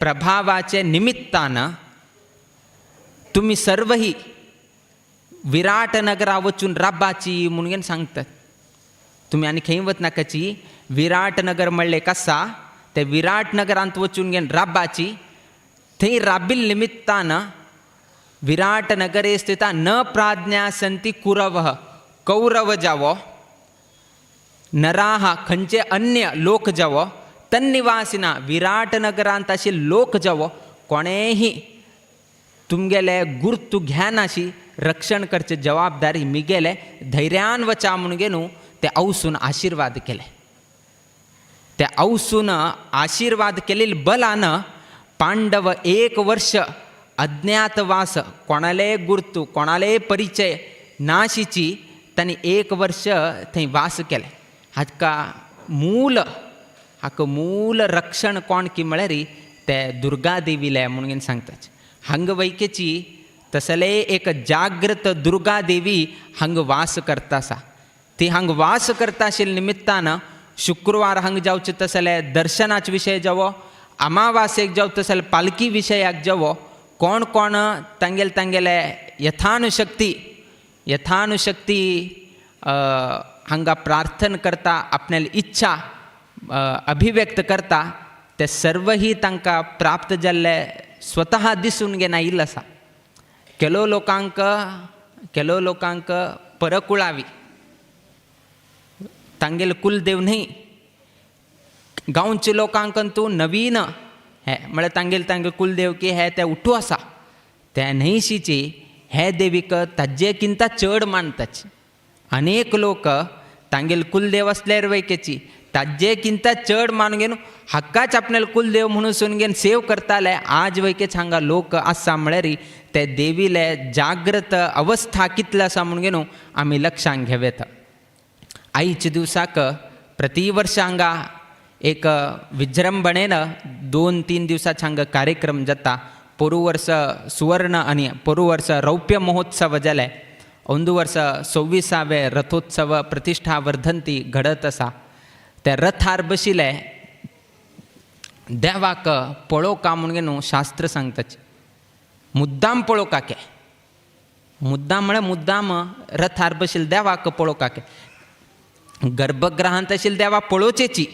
प्रभावाचे निमित्तान तुमी सर्वही विराट नगरा वचून राबाची म्हणून सांगतात. तुमी आनी खंय वतनाकाची विराट नगर म्हणलें आसा ते विराट नगरांत वचून घेवन राबाची थंय राबिल निमित्तान विराट नगरे स्थिता न प्राज्ञा संती कुरव कौरव जावो नराहा खंयचे अन्य लोक जावो तन्निवासिना विराट नगरांत अशे लोक जावो कोणेही तुमगेले गुर्तू घेनाशी रक्षण करचे जबाबदारी मिगेले धैर्यान वचा म्हणून न्हू ते अवसून आशिर्वाद केले. ते अवसून आशिर्वाद केलेले बलान पांडव एक वर्ष अज्ञातवास कोणाले गुर्तू कोणाले परिचय नाशीची तांणी एक वर्ष थंय वास केले. हाका मूल हाका मूल रक्षण कोण की म्हळ्यार ते दुर्गा देवीले म्हणून सांगतात. हांगा वैकेची तसले एक जागृत दुर्गा देवी हांगा वास करता आसा. ती हांगा वास करता आशिल्ल्या निमित्तान शुक्रवार हांगा जावचें तसले दर्शनाचे विशय जावो अमावास्येक जावं तसले पालकी विशयाक जावो कोण कोण तांगेले तांगेले यथानुशक्ती यथानुशक्ती हांगा प्रार्थना करता आपणाली इच्छा अभिव्यक्त करता ते सर्वही तांकां प्राप्त जाल्ले स्वतः दिसून घेना आयिल्लो आसा. केलो लोकांक परकुळावी तांगेले कुलदेव न्हय गांवच्या लोकांक तूं नवीन हे म्हळ्यार तांगेले तांगेले कुलदेव की हे ते उठू आसा त्या न्हयशीची हे देवीक ताजे किंता चड मानताच. अनेक लोक तांगेले कुलदेव आसल्यार वैकेची ताजे किंता चड मानून घेवन हक्काच आपणाले कुलदेव म्हणून सून घेवन सेव करताले. आज वैकेच हांगा लोक आसा म्हळ्यार ते देवीले जागृत अवस्था कितले आसा म्हणून घेवन आमी लक्षांत घेवं येता. आयच्या दिवसाक प्रतिवर्ष हांगा एक विजृंभणेन 2-3 दिवसाचे हांगा कार्यक्रम जाता. पोरू वर्स सुवर्ण आनी पोरू वर्स रौप्य महोत्सव जाले. अंदू वर्स 26वे रथोत्सव प्रतिष्ठा वर्धंती घडत आसा. त्या रथार बशिल्ले देवाक पळोवका म्हणून न्हू शास्त्र सांगताच मुद्दाम पळोवका के मुद्दाम म्हळ्यार मुद्दाम रथार बशिल्ले देवाक पळोवपाक, गर्भगृहांत आशिल्ले देवा पळोवचेची,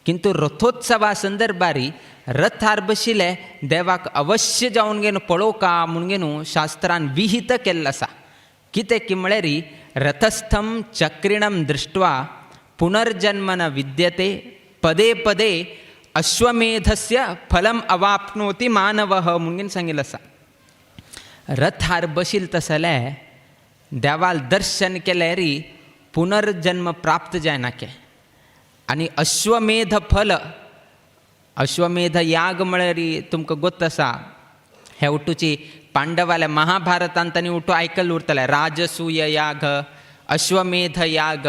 किंतु रथोत्सवा संदर्भारी रथार बशिल्ले देवाक अवश्य जावन घेवन पळोवका म्हूण घेवन शास्त्रान विहित केल्लो आसा. कितें की म्हळ्यार रथस्थम चक्रिणम दृष्ट्वा पुनर्जन्म न विद्यते पदे पदे अश्वमेधस्य फलम अवाप्नोति मानवः म्हणून सांगिल्लें आसा. रथार बशिल्ले तसले देवाल दर्शन केल्यार पुनर्जन्म प्राप्त जायना के. आनी अश्वमेध फल, अश्वमेध याग म्हळ्यार तुमकां गोत आसा, हे उठूची पांडवाल्या महाभारतांत तांणी उठू आयकल्लें उरतलें, राजसूय याग, अश्वमेध याग,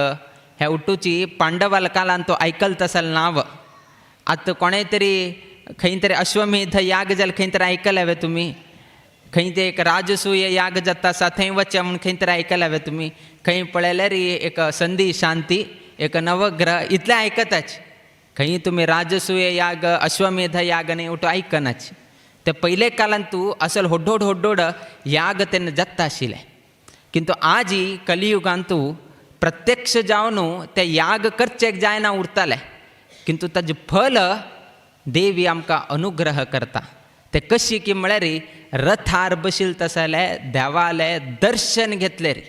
हे उठूची पांडवाल्या कालान तो आयकल तसलें नांव. आतां कोणें तरी खंय तरी अश्वमेध याग जाल्यार खंय तरी आयकलें वे तुमी, खंय ते एक राजसूय याग जाता आसा थंय वचचें म्हूण खंय तरी आयकलें वे तुमी, खंय पळयल्यार एक संदी शांती, एक नवग्रह, इतलें आयकताच. खंय तुमी राजसूय याग, अश्वमेध याग न्ही उठो आयकनाच. ते पयले कालान तूं असल होड्डोड होड्डोड याग तेन्ना जाता आशिल्लें, किंतु आजी कलियुगान तूं प्रत्यक्ष जावन ते याग करचेक जायना उरताले, किंतु ताजें फल देवी आमकां अनुग्रह करता. ते कशी की म्हळ्यार रथार बशिल्ले तसले देवालें दर्शन घेतलें रे,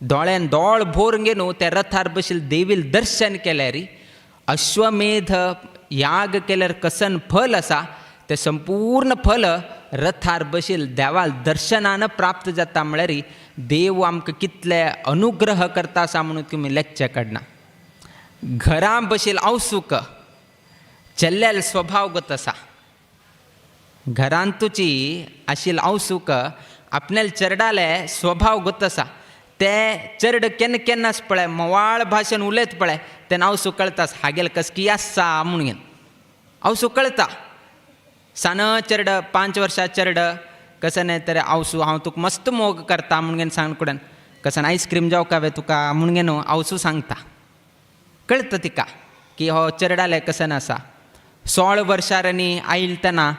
दोळ्यान दोळ भोर घेवन त्या रथार बशिल्ले देवील दर्शन केलें रे, अश्वमेध याग केल्यार कसन फल आसा तें संपूर्ण फल रथार बशिल्ले देवाल दर्शनान प्राप्त जाता. म्हळ्यार देव आमकां कितले अनुग्रह करता आसा म्हणून तुमी लेखचे कडना. घरां बशिल्ले आवसूक चेल्ल्याल स्वभाव गत आसा, घरांतूची आशिल्ले आवसूक आपल्याले चेरडाले स्वभाव गत आसा, ते चेरड केन्ना केन्नाच पळय मोवाळ भाशेन उलयत पळय तेन्ना आवसू कळटा हागेल कसकी आसा म्हणून घेवन आवसू कळटा. सान चेरड 5 वर्सां चेरड कसं न्ही तर आवसू हांव तुका मस्त मोग करता म्हणून घेवन सांग कुडन कसन आयस्क्रीम जावं काय तुका म्हणून घेवन आवसू सांगता, कळटा तिका की हो चेरडाले कसन आसा. 16 वर्सां आनी आयल तेन्ना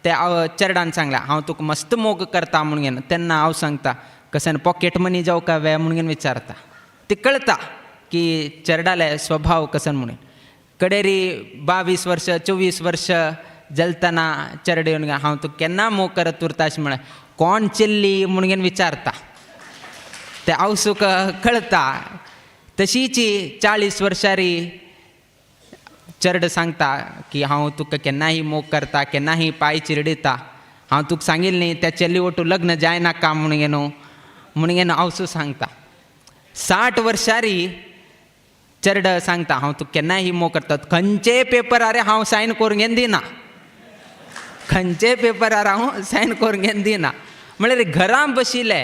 ते चेरडान सांगलें हांव तुका मस्त मोग करता म्हणून घेवन, तेन्ना हांव सांगता कसन पॉकेट मनी जावं काय वे म्हणून घेवन विचारता, ती कळटा की चेरडाले स्वभाव कसन म्हणून. कडेरी 22 वर्ष 24 वर्ष जलतना चेरडे येवन हांव तुका केन्ना मोग करत उरता अशें म्हळ्यार कोण चेल्ली म्हणून घेवन विचारता, ते आवसूक कळटा. तशीच 40 वर्सांरी चेरड सांगता की हांव तुका केन्नाय मोग करता, केन्नाय पांय चिरडिता, हांव तुका सांगिल्लें न्ही त्या चेल्ली वटू लग्न जायनाका म्हणून घेवन म्हणून घेवन आवसू सांगता. 60 वर्सांरी चेरड सांगता हांव तुका केन्नाय मोग करता, खंयचे पेपरार हांव सायन करूंक घेवन दिना, खंयचे पेपरार हांव सायन करूंक घेवन दिना. म्हळ्यार घरां बशिल्ले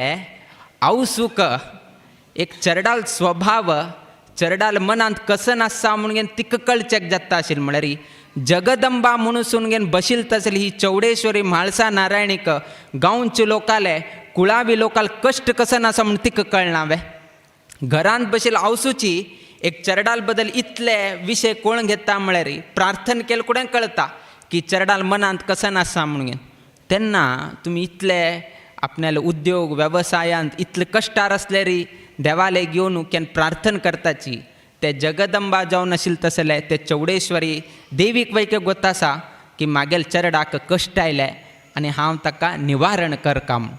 आवसूक एक चेरडाल स्वभाव, चेरडाल मनांत कसन आसा म्हणून घेवन तिका कळचेक जाता आशिल्लें. म्हळ्यार जगदंबा म्हणून घेवन बशिल्ले तसली ही चौडेश्वरी म्हाळसा नारायणीक गांवचे लोकाले कुळावी लोकाल कश्ट कसन आसा म्हूण तिका कळना वे. घरांत बशिल्ले आवसूची एक चेरडाल बद्दल इतले विशय कोण घेता म्हळ्यार प्रार्थना केले कुडें कळटा की चेरडाल मनांत कसन आसा म्हणून घेवन. तेन्ना तुमी इतले आपणाले उद्योग वेवसायांत इतले कश्टार आसल्यारी देवाले घेवन केन्ना प्रार्थना करताची ते जगदंबा जावन आशिल्ले तसले ते चौडेश्वरी देवीक वैके गोत आसा की मागेल चेरडाक कश्ट आयले आनी हांव ताका निवारण करका म्हूण.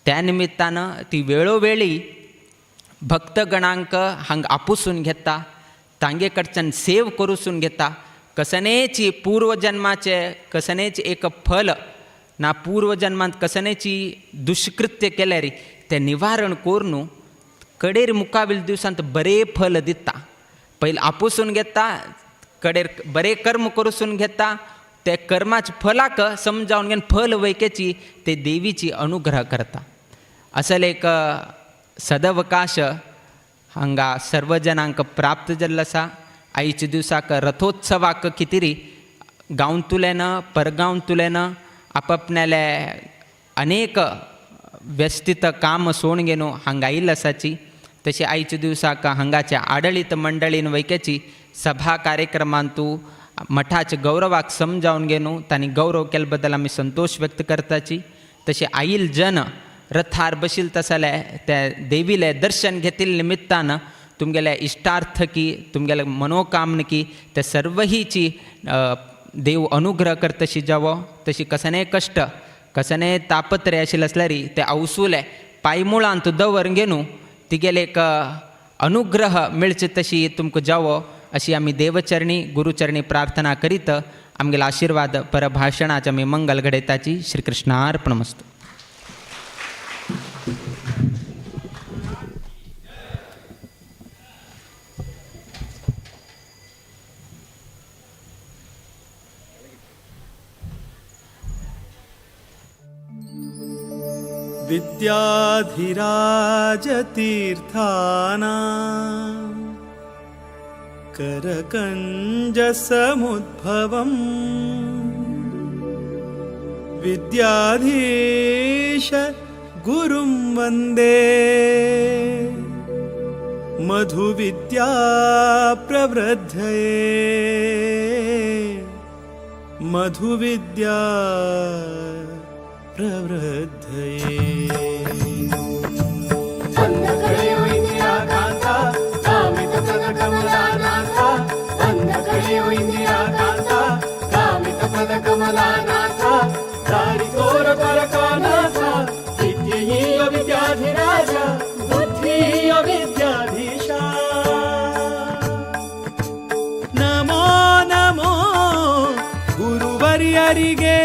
त्या निमित्तान ती वेळोवेळी भक्तगणांक हांगा आपुसून घेता, तांगे कडच्यान सेव करूसून घेता. कसनेची पूर्वजन्माचे कसनेच एक फल ना पूर्वजन्मांत कसनेची दुष्कृत्य केल्यार तें निवारण करून कडेर मुखावेल दिवसांत बरें फल दिता. पयलीं आपुसून घेता, कडेर बरें कर्म करूसून घेता, ते कर्माच्या फलाक समजावन घेवन फल वैकेची ते देवीची अनुग्रह करता. असल एक सदवकाश हांगा सर्वजनांक प्राप्त जाल्लो आसा. आयच्या दिवसाक रथोत्सवाक कितें गांवतुल्यान परगांवतुल्यान आपापणाले अनेक व्यस्तीत काम सोडून घेवन हांगा आयिल्ले आसाची. तशी आयच्या दिवसाक हांगाच्या आडळीत मंडळीन वैकेची सभा कार्यक्रमांतू मठाच्या गौरवाक समजावन घेवन तांणी गौरव केले बद्दल आमी संतोश व्यक्त करताची. तशें आयिल जन रथार बशील तसले त्या देवीले दर्शन घेतिल्ले निमित्तान तुमगेले इश्टार्थ की तुमगेले मनोकामना की ते सर्वहीची देव अनुग्रह करतशी जावो. तशी कसने कश्ट कसने तापत्रे आशिल्ले आसल्यार ते अवसुले पायमुळांत दवर घेवन तिगेले एक अनुग्रह मेळचे तशी तुमकां जावो अशी आमी देवचरणी गुरुचरणी प्रार्थना करीत आमगेले आशिर्वाद परभाशणाचे आमी मंगल घडयताची. श्रीकृष्णार्पणमस्तु. विद्याधिराजतीर्थानां करकञ्जसमुद्भवम् विद्याधीश गुरुं वन्दे मधुविद्या प्रवृद्धये मधुविद्या प्रवृद्धये. बंद करियो इंदिरा कांता कामित पद कमलानाथा. बंद करियो इंदिरा कांता कामित पद कमलानाथा. दारी तोर परकानाथा विद्येय विद्याधिराज बुद्धिय विद्याधीशा. ನಮೋ ನಮೋ ಗುರುವರ್ಯರಿಗೆ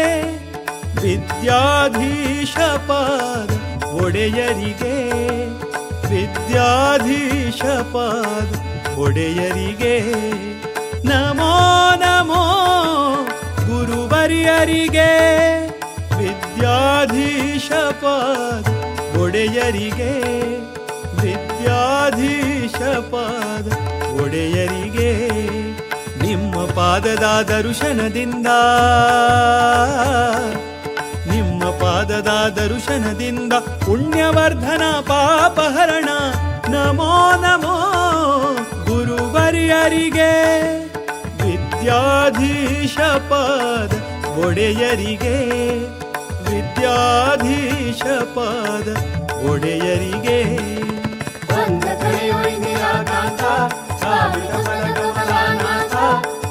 ವಿದ್ಯಾಧೀಶ ಪಾದ ಒಡೆಯರಿಗೆ ವಿದ್ಯಾಧೀಶ ಪಾದ ಒಡೆಯರಿಗೆ ನಮೋ ನಮೋ ಗುರುವರ್ಯರಿಗೆ ವಿದ್ಯಾಧೀಶ ಪಾದ ಒಡೆಯರಿಗೆ ವಿದ್ಯಾಧೀಶ ಪಾದ ಒಡೆಯರಿಗೆ ನಿಮ್ಮ ಪಾದದ ದರ್ಶನದಿಂದ ನಿಮ್ಮ ಪಾದದ ದರ್ಶನದಿಂದ ಪುಣ್ಯವರ್ಧನ ಪಾಪಹರಣ ನಮೋ ನಮೋ ಗುರುವರ್ಯರಿಗೆ ವಿದ್ಯಾಧೀಶ ಪಾದ ಒಡೆಯರಿಗೆ ವಿದ್ಯಾಧೀಶ ಪಾದ ಒಡೆಯರಿಗೆ. ಬಂದ ಕರೆಯೋ ಇಂದಿರಾ ಕಾಂತ ಕಾಮಿತ ಪದ ಕಮಲಾನಾಥ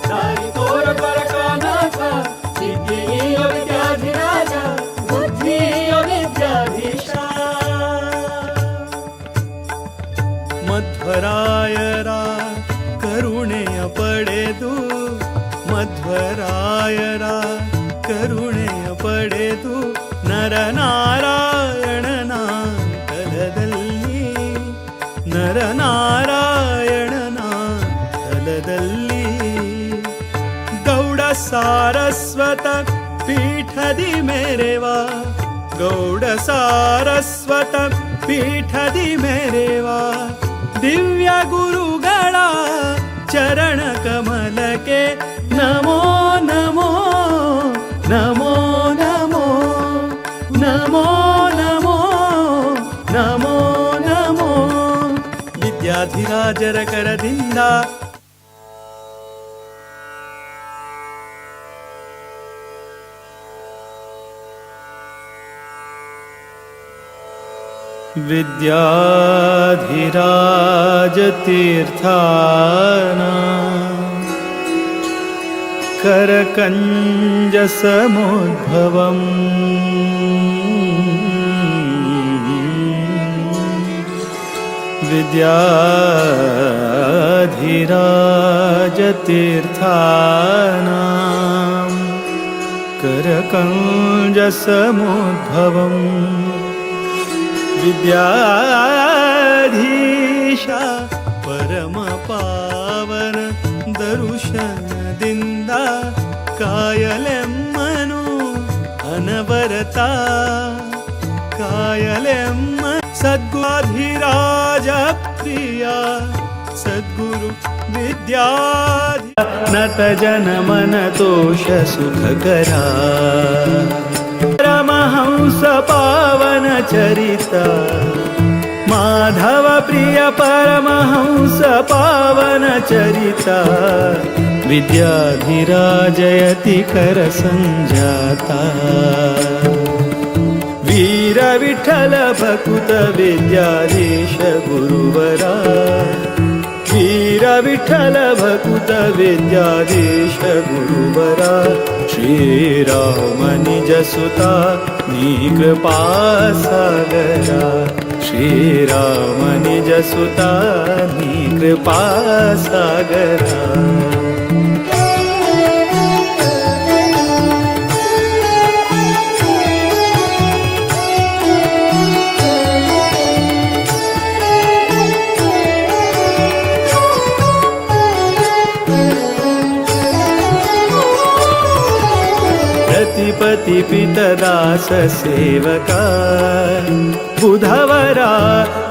ದಾರಿ ತೋರ ಪರಕಾನಾಥ ವಿದ್ಯೆಯ ವಿದ್ಯಾಧಿರಾಜ ಬುದ್ಧಿಯ ವಿದ್ಯಾಧೀಶ. ಮಧ್ವರಾಯರ ಕರುಣೆಯ ಪಡೆದು ಮಧ್ವರಾಯರ ಕರುಣೆಯ ಪಡೆದು ನರನಾರಾಯಣನ ತಲದಲ್ಲಿ ನರನಾರಾಯಣನ ತಲದಲ್ಲಿ ಗೌಡ ಸಾರಸ್ವತ ಪೀಠದಿ ಮೇರೆವಾ ಗೌಡ ಸಾರಸ್ವತ ಪೀಠದಿ ಮೇರೆವಾ ದಿವ್ಯ ಗುರುಗಳ ಚರಣ ಕಮಲಕ್ಕೆ ನಮೋ ನಮೋ ನಮೋ ನಮೋ ನಮೋ ನಮೋ ನಮೋ ನಮೋ ವಿದ್ಯಾಧಿರಾಜರ ಕರದಿಂದ. विद्याधिराजतीर्थानां करकञ्जसमुद्भवम् विद्याधिराजतीर्थानां करकञ्जसमुद्भवम् ವಿದ್ಯಾಧೀಶ ಪರಮ ಪಾವನ ದರುಶನದಿಂದ ಕಾಯಲೆಮ್ಮನು ಅನವರತ ಕಾಯಲೆಮ್ಮ ಸದ್ಗುರಾಧಿರಾಜ ಪ್ರಿಯ ಸದ್ಗುರು ವಿದ್ಯಾಧಿ ನತ ಜನ ಮನ ತೋಷ ಸುಖಕರ ಪರಮಹಂಸ ಪಾವನ ಚರಿತ ಮಾಧವ ಪ್ರಿಯ ಪರಮಹಂಸ ಪಾವನ ಚರಿತ ವಿದ್ಯಾಧಿರಾಜಯತಿ ಕರ ಸಂಜಾತ. वीर विठ्ठल भकुत विद्याधीश गुरुवरा, वीर विठ्ठल भकुत विद्याधीश गुरुवरा। श्रीराम निज सुता नी कृपा सागरा, श्रीराम निज सुता नी कृपा सागरा। पति पितदास सेवका बुधवरा,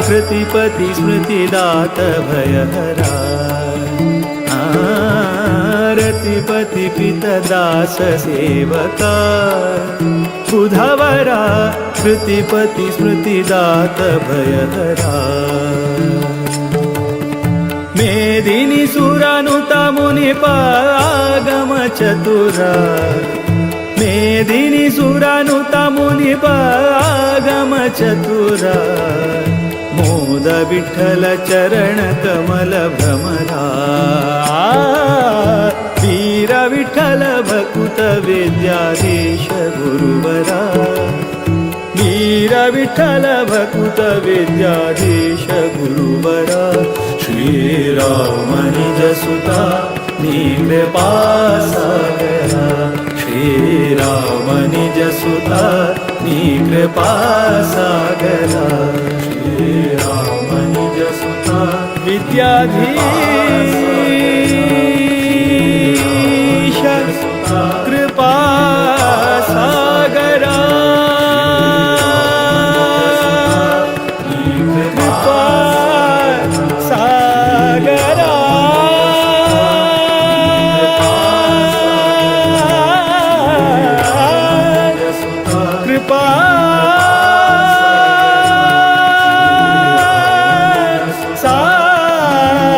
कृतिपति स्मृतिदात भयहरा। रतिपति पितदास सेवका बुधवरा, कृतिपति स्मृतिदात भयहरा। मेदिनी सुरानुता मुनिप आगम चतुरा, मेदिनी सुरानुता मुनिप आगम चतुरा। मोद विठ्ठल चरण कमल भ्रमरा, वीर विठ्ठल भकुत विद्याधीश गुरुवरा, वीर विठ्ठल भकुत विद्याधीश गुरुवरा। श्रीराम निज सुता नी कृपा सागरा, श्रीराम निज सुता नी कृपा सागरा। श्रीराम निज सुता विद्याधीश कृपा सागरा, कृपा सागरा। कृपा सागरा।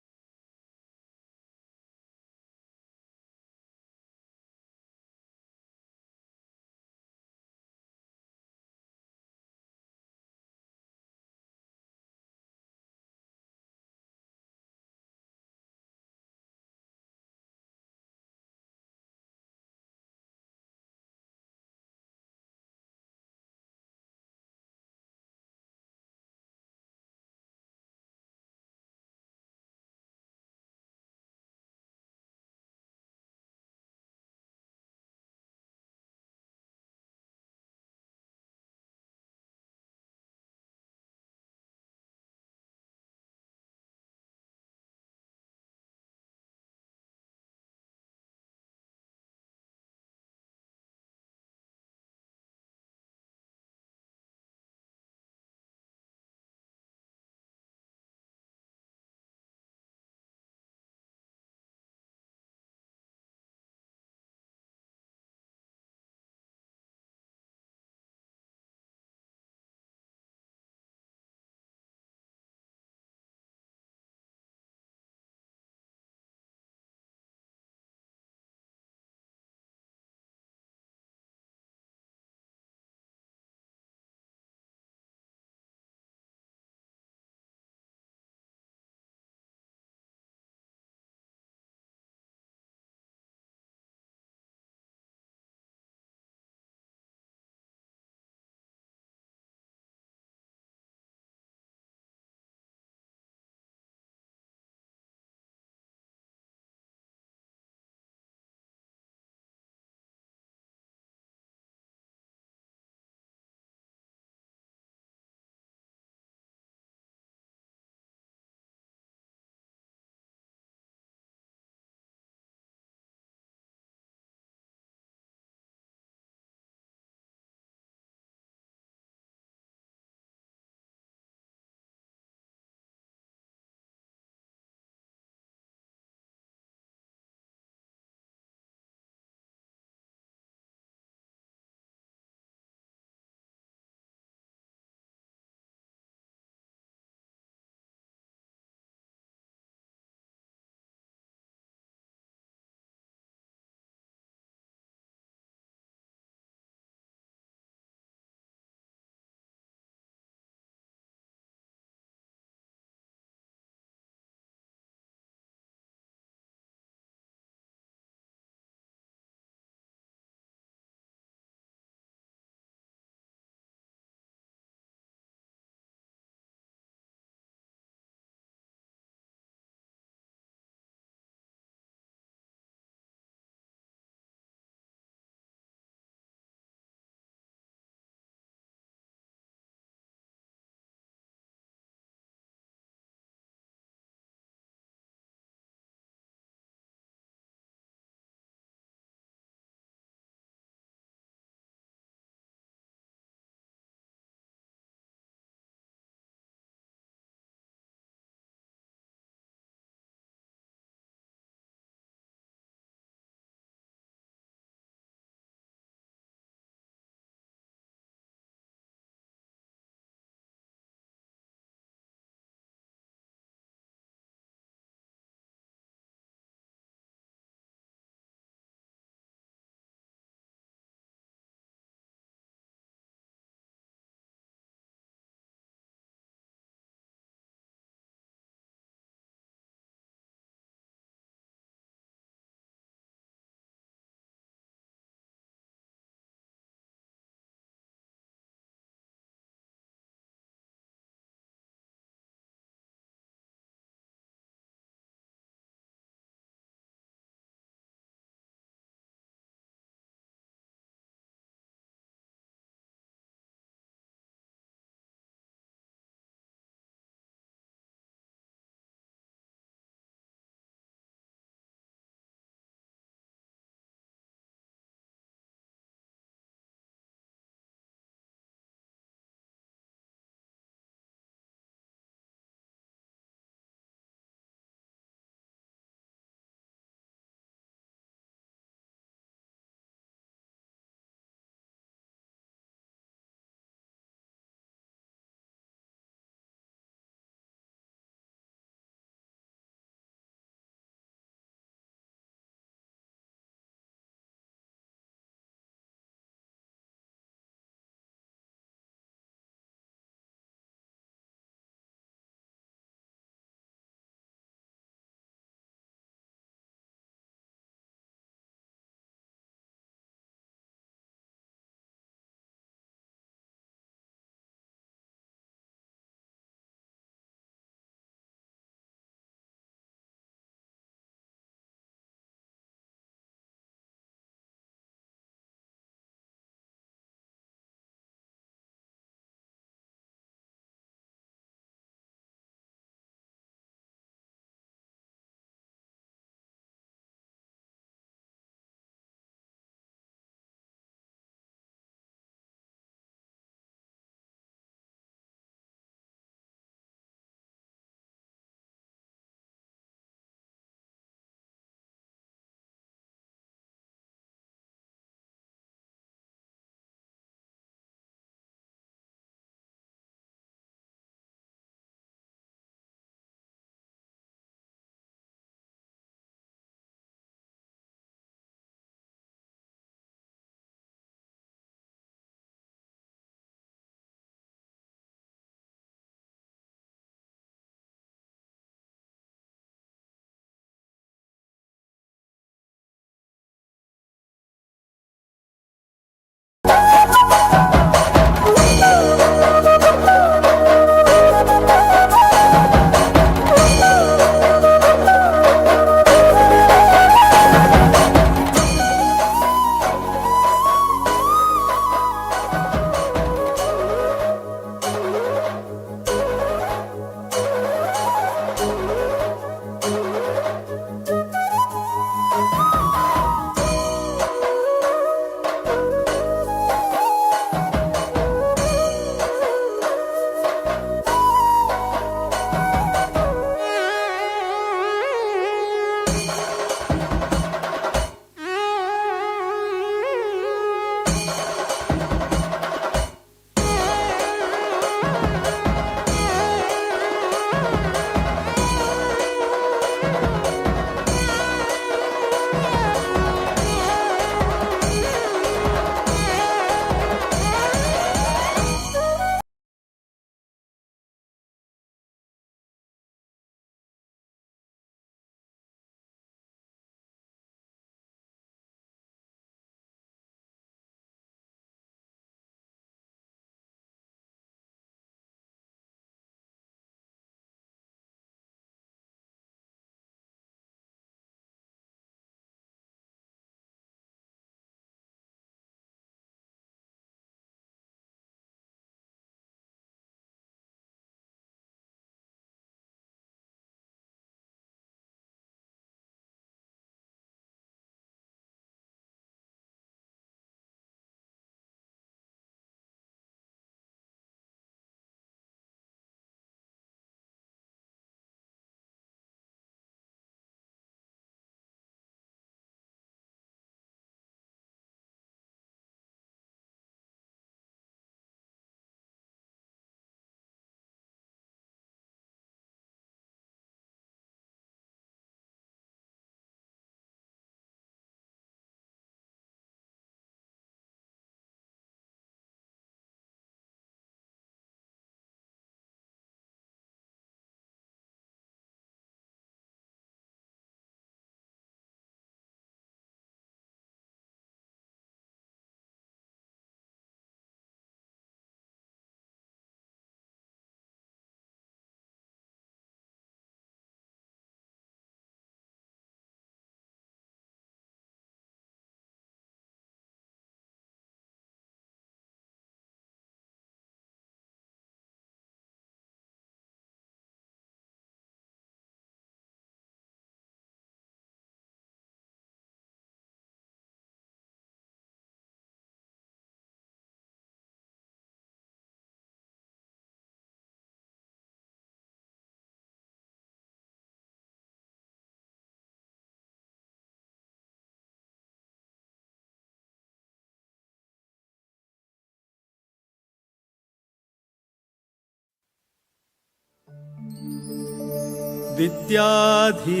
विद्याधिराजतीर्थानां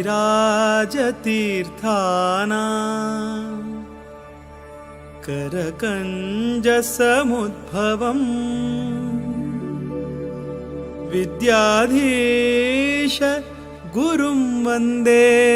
करकञ्जसमुद्भवम् विद्याधीश गुरुं वन्दे।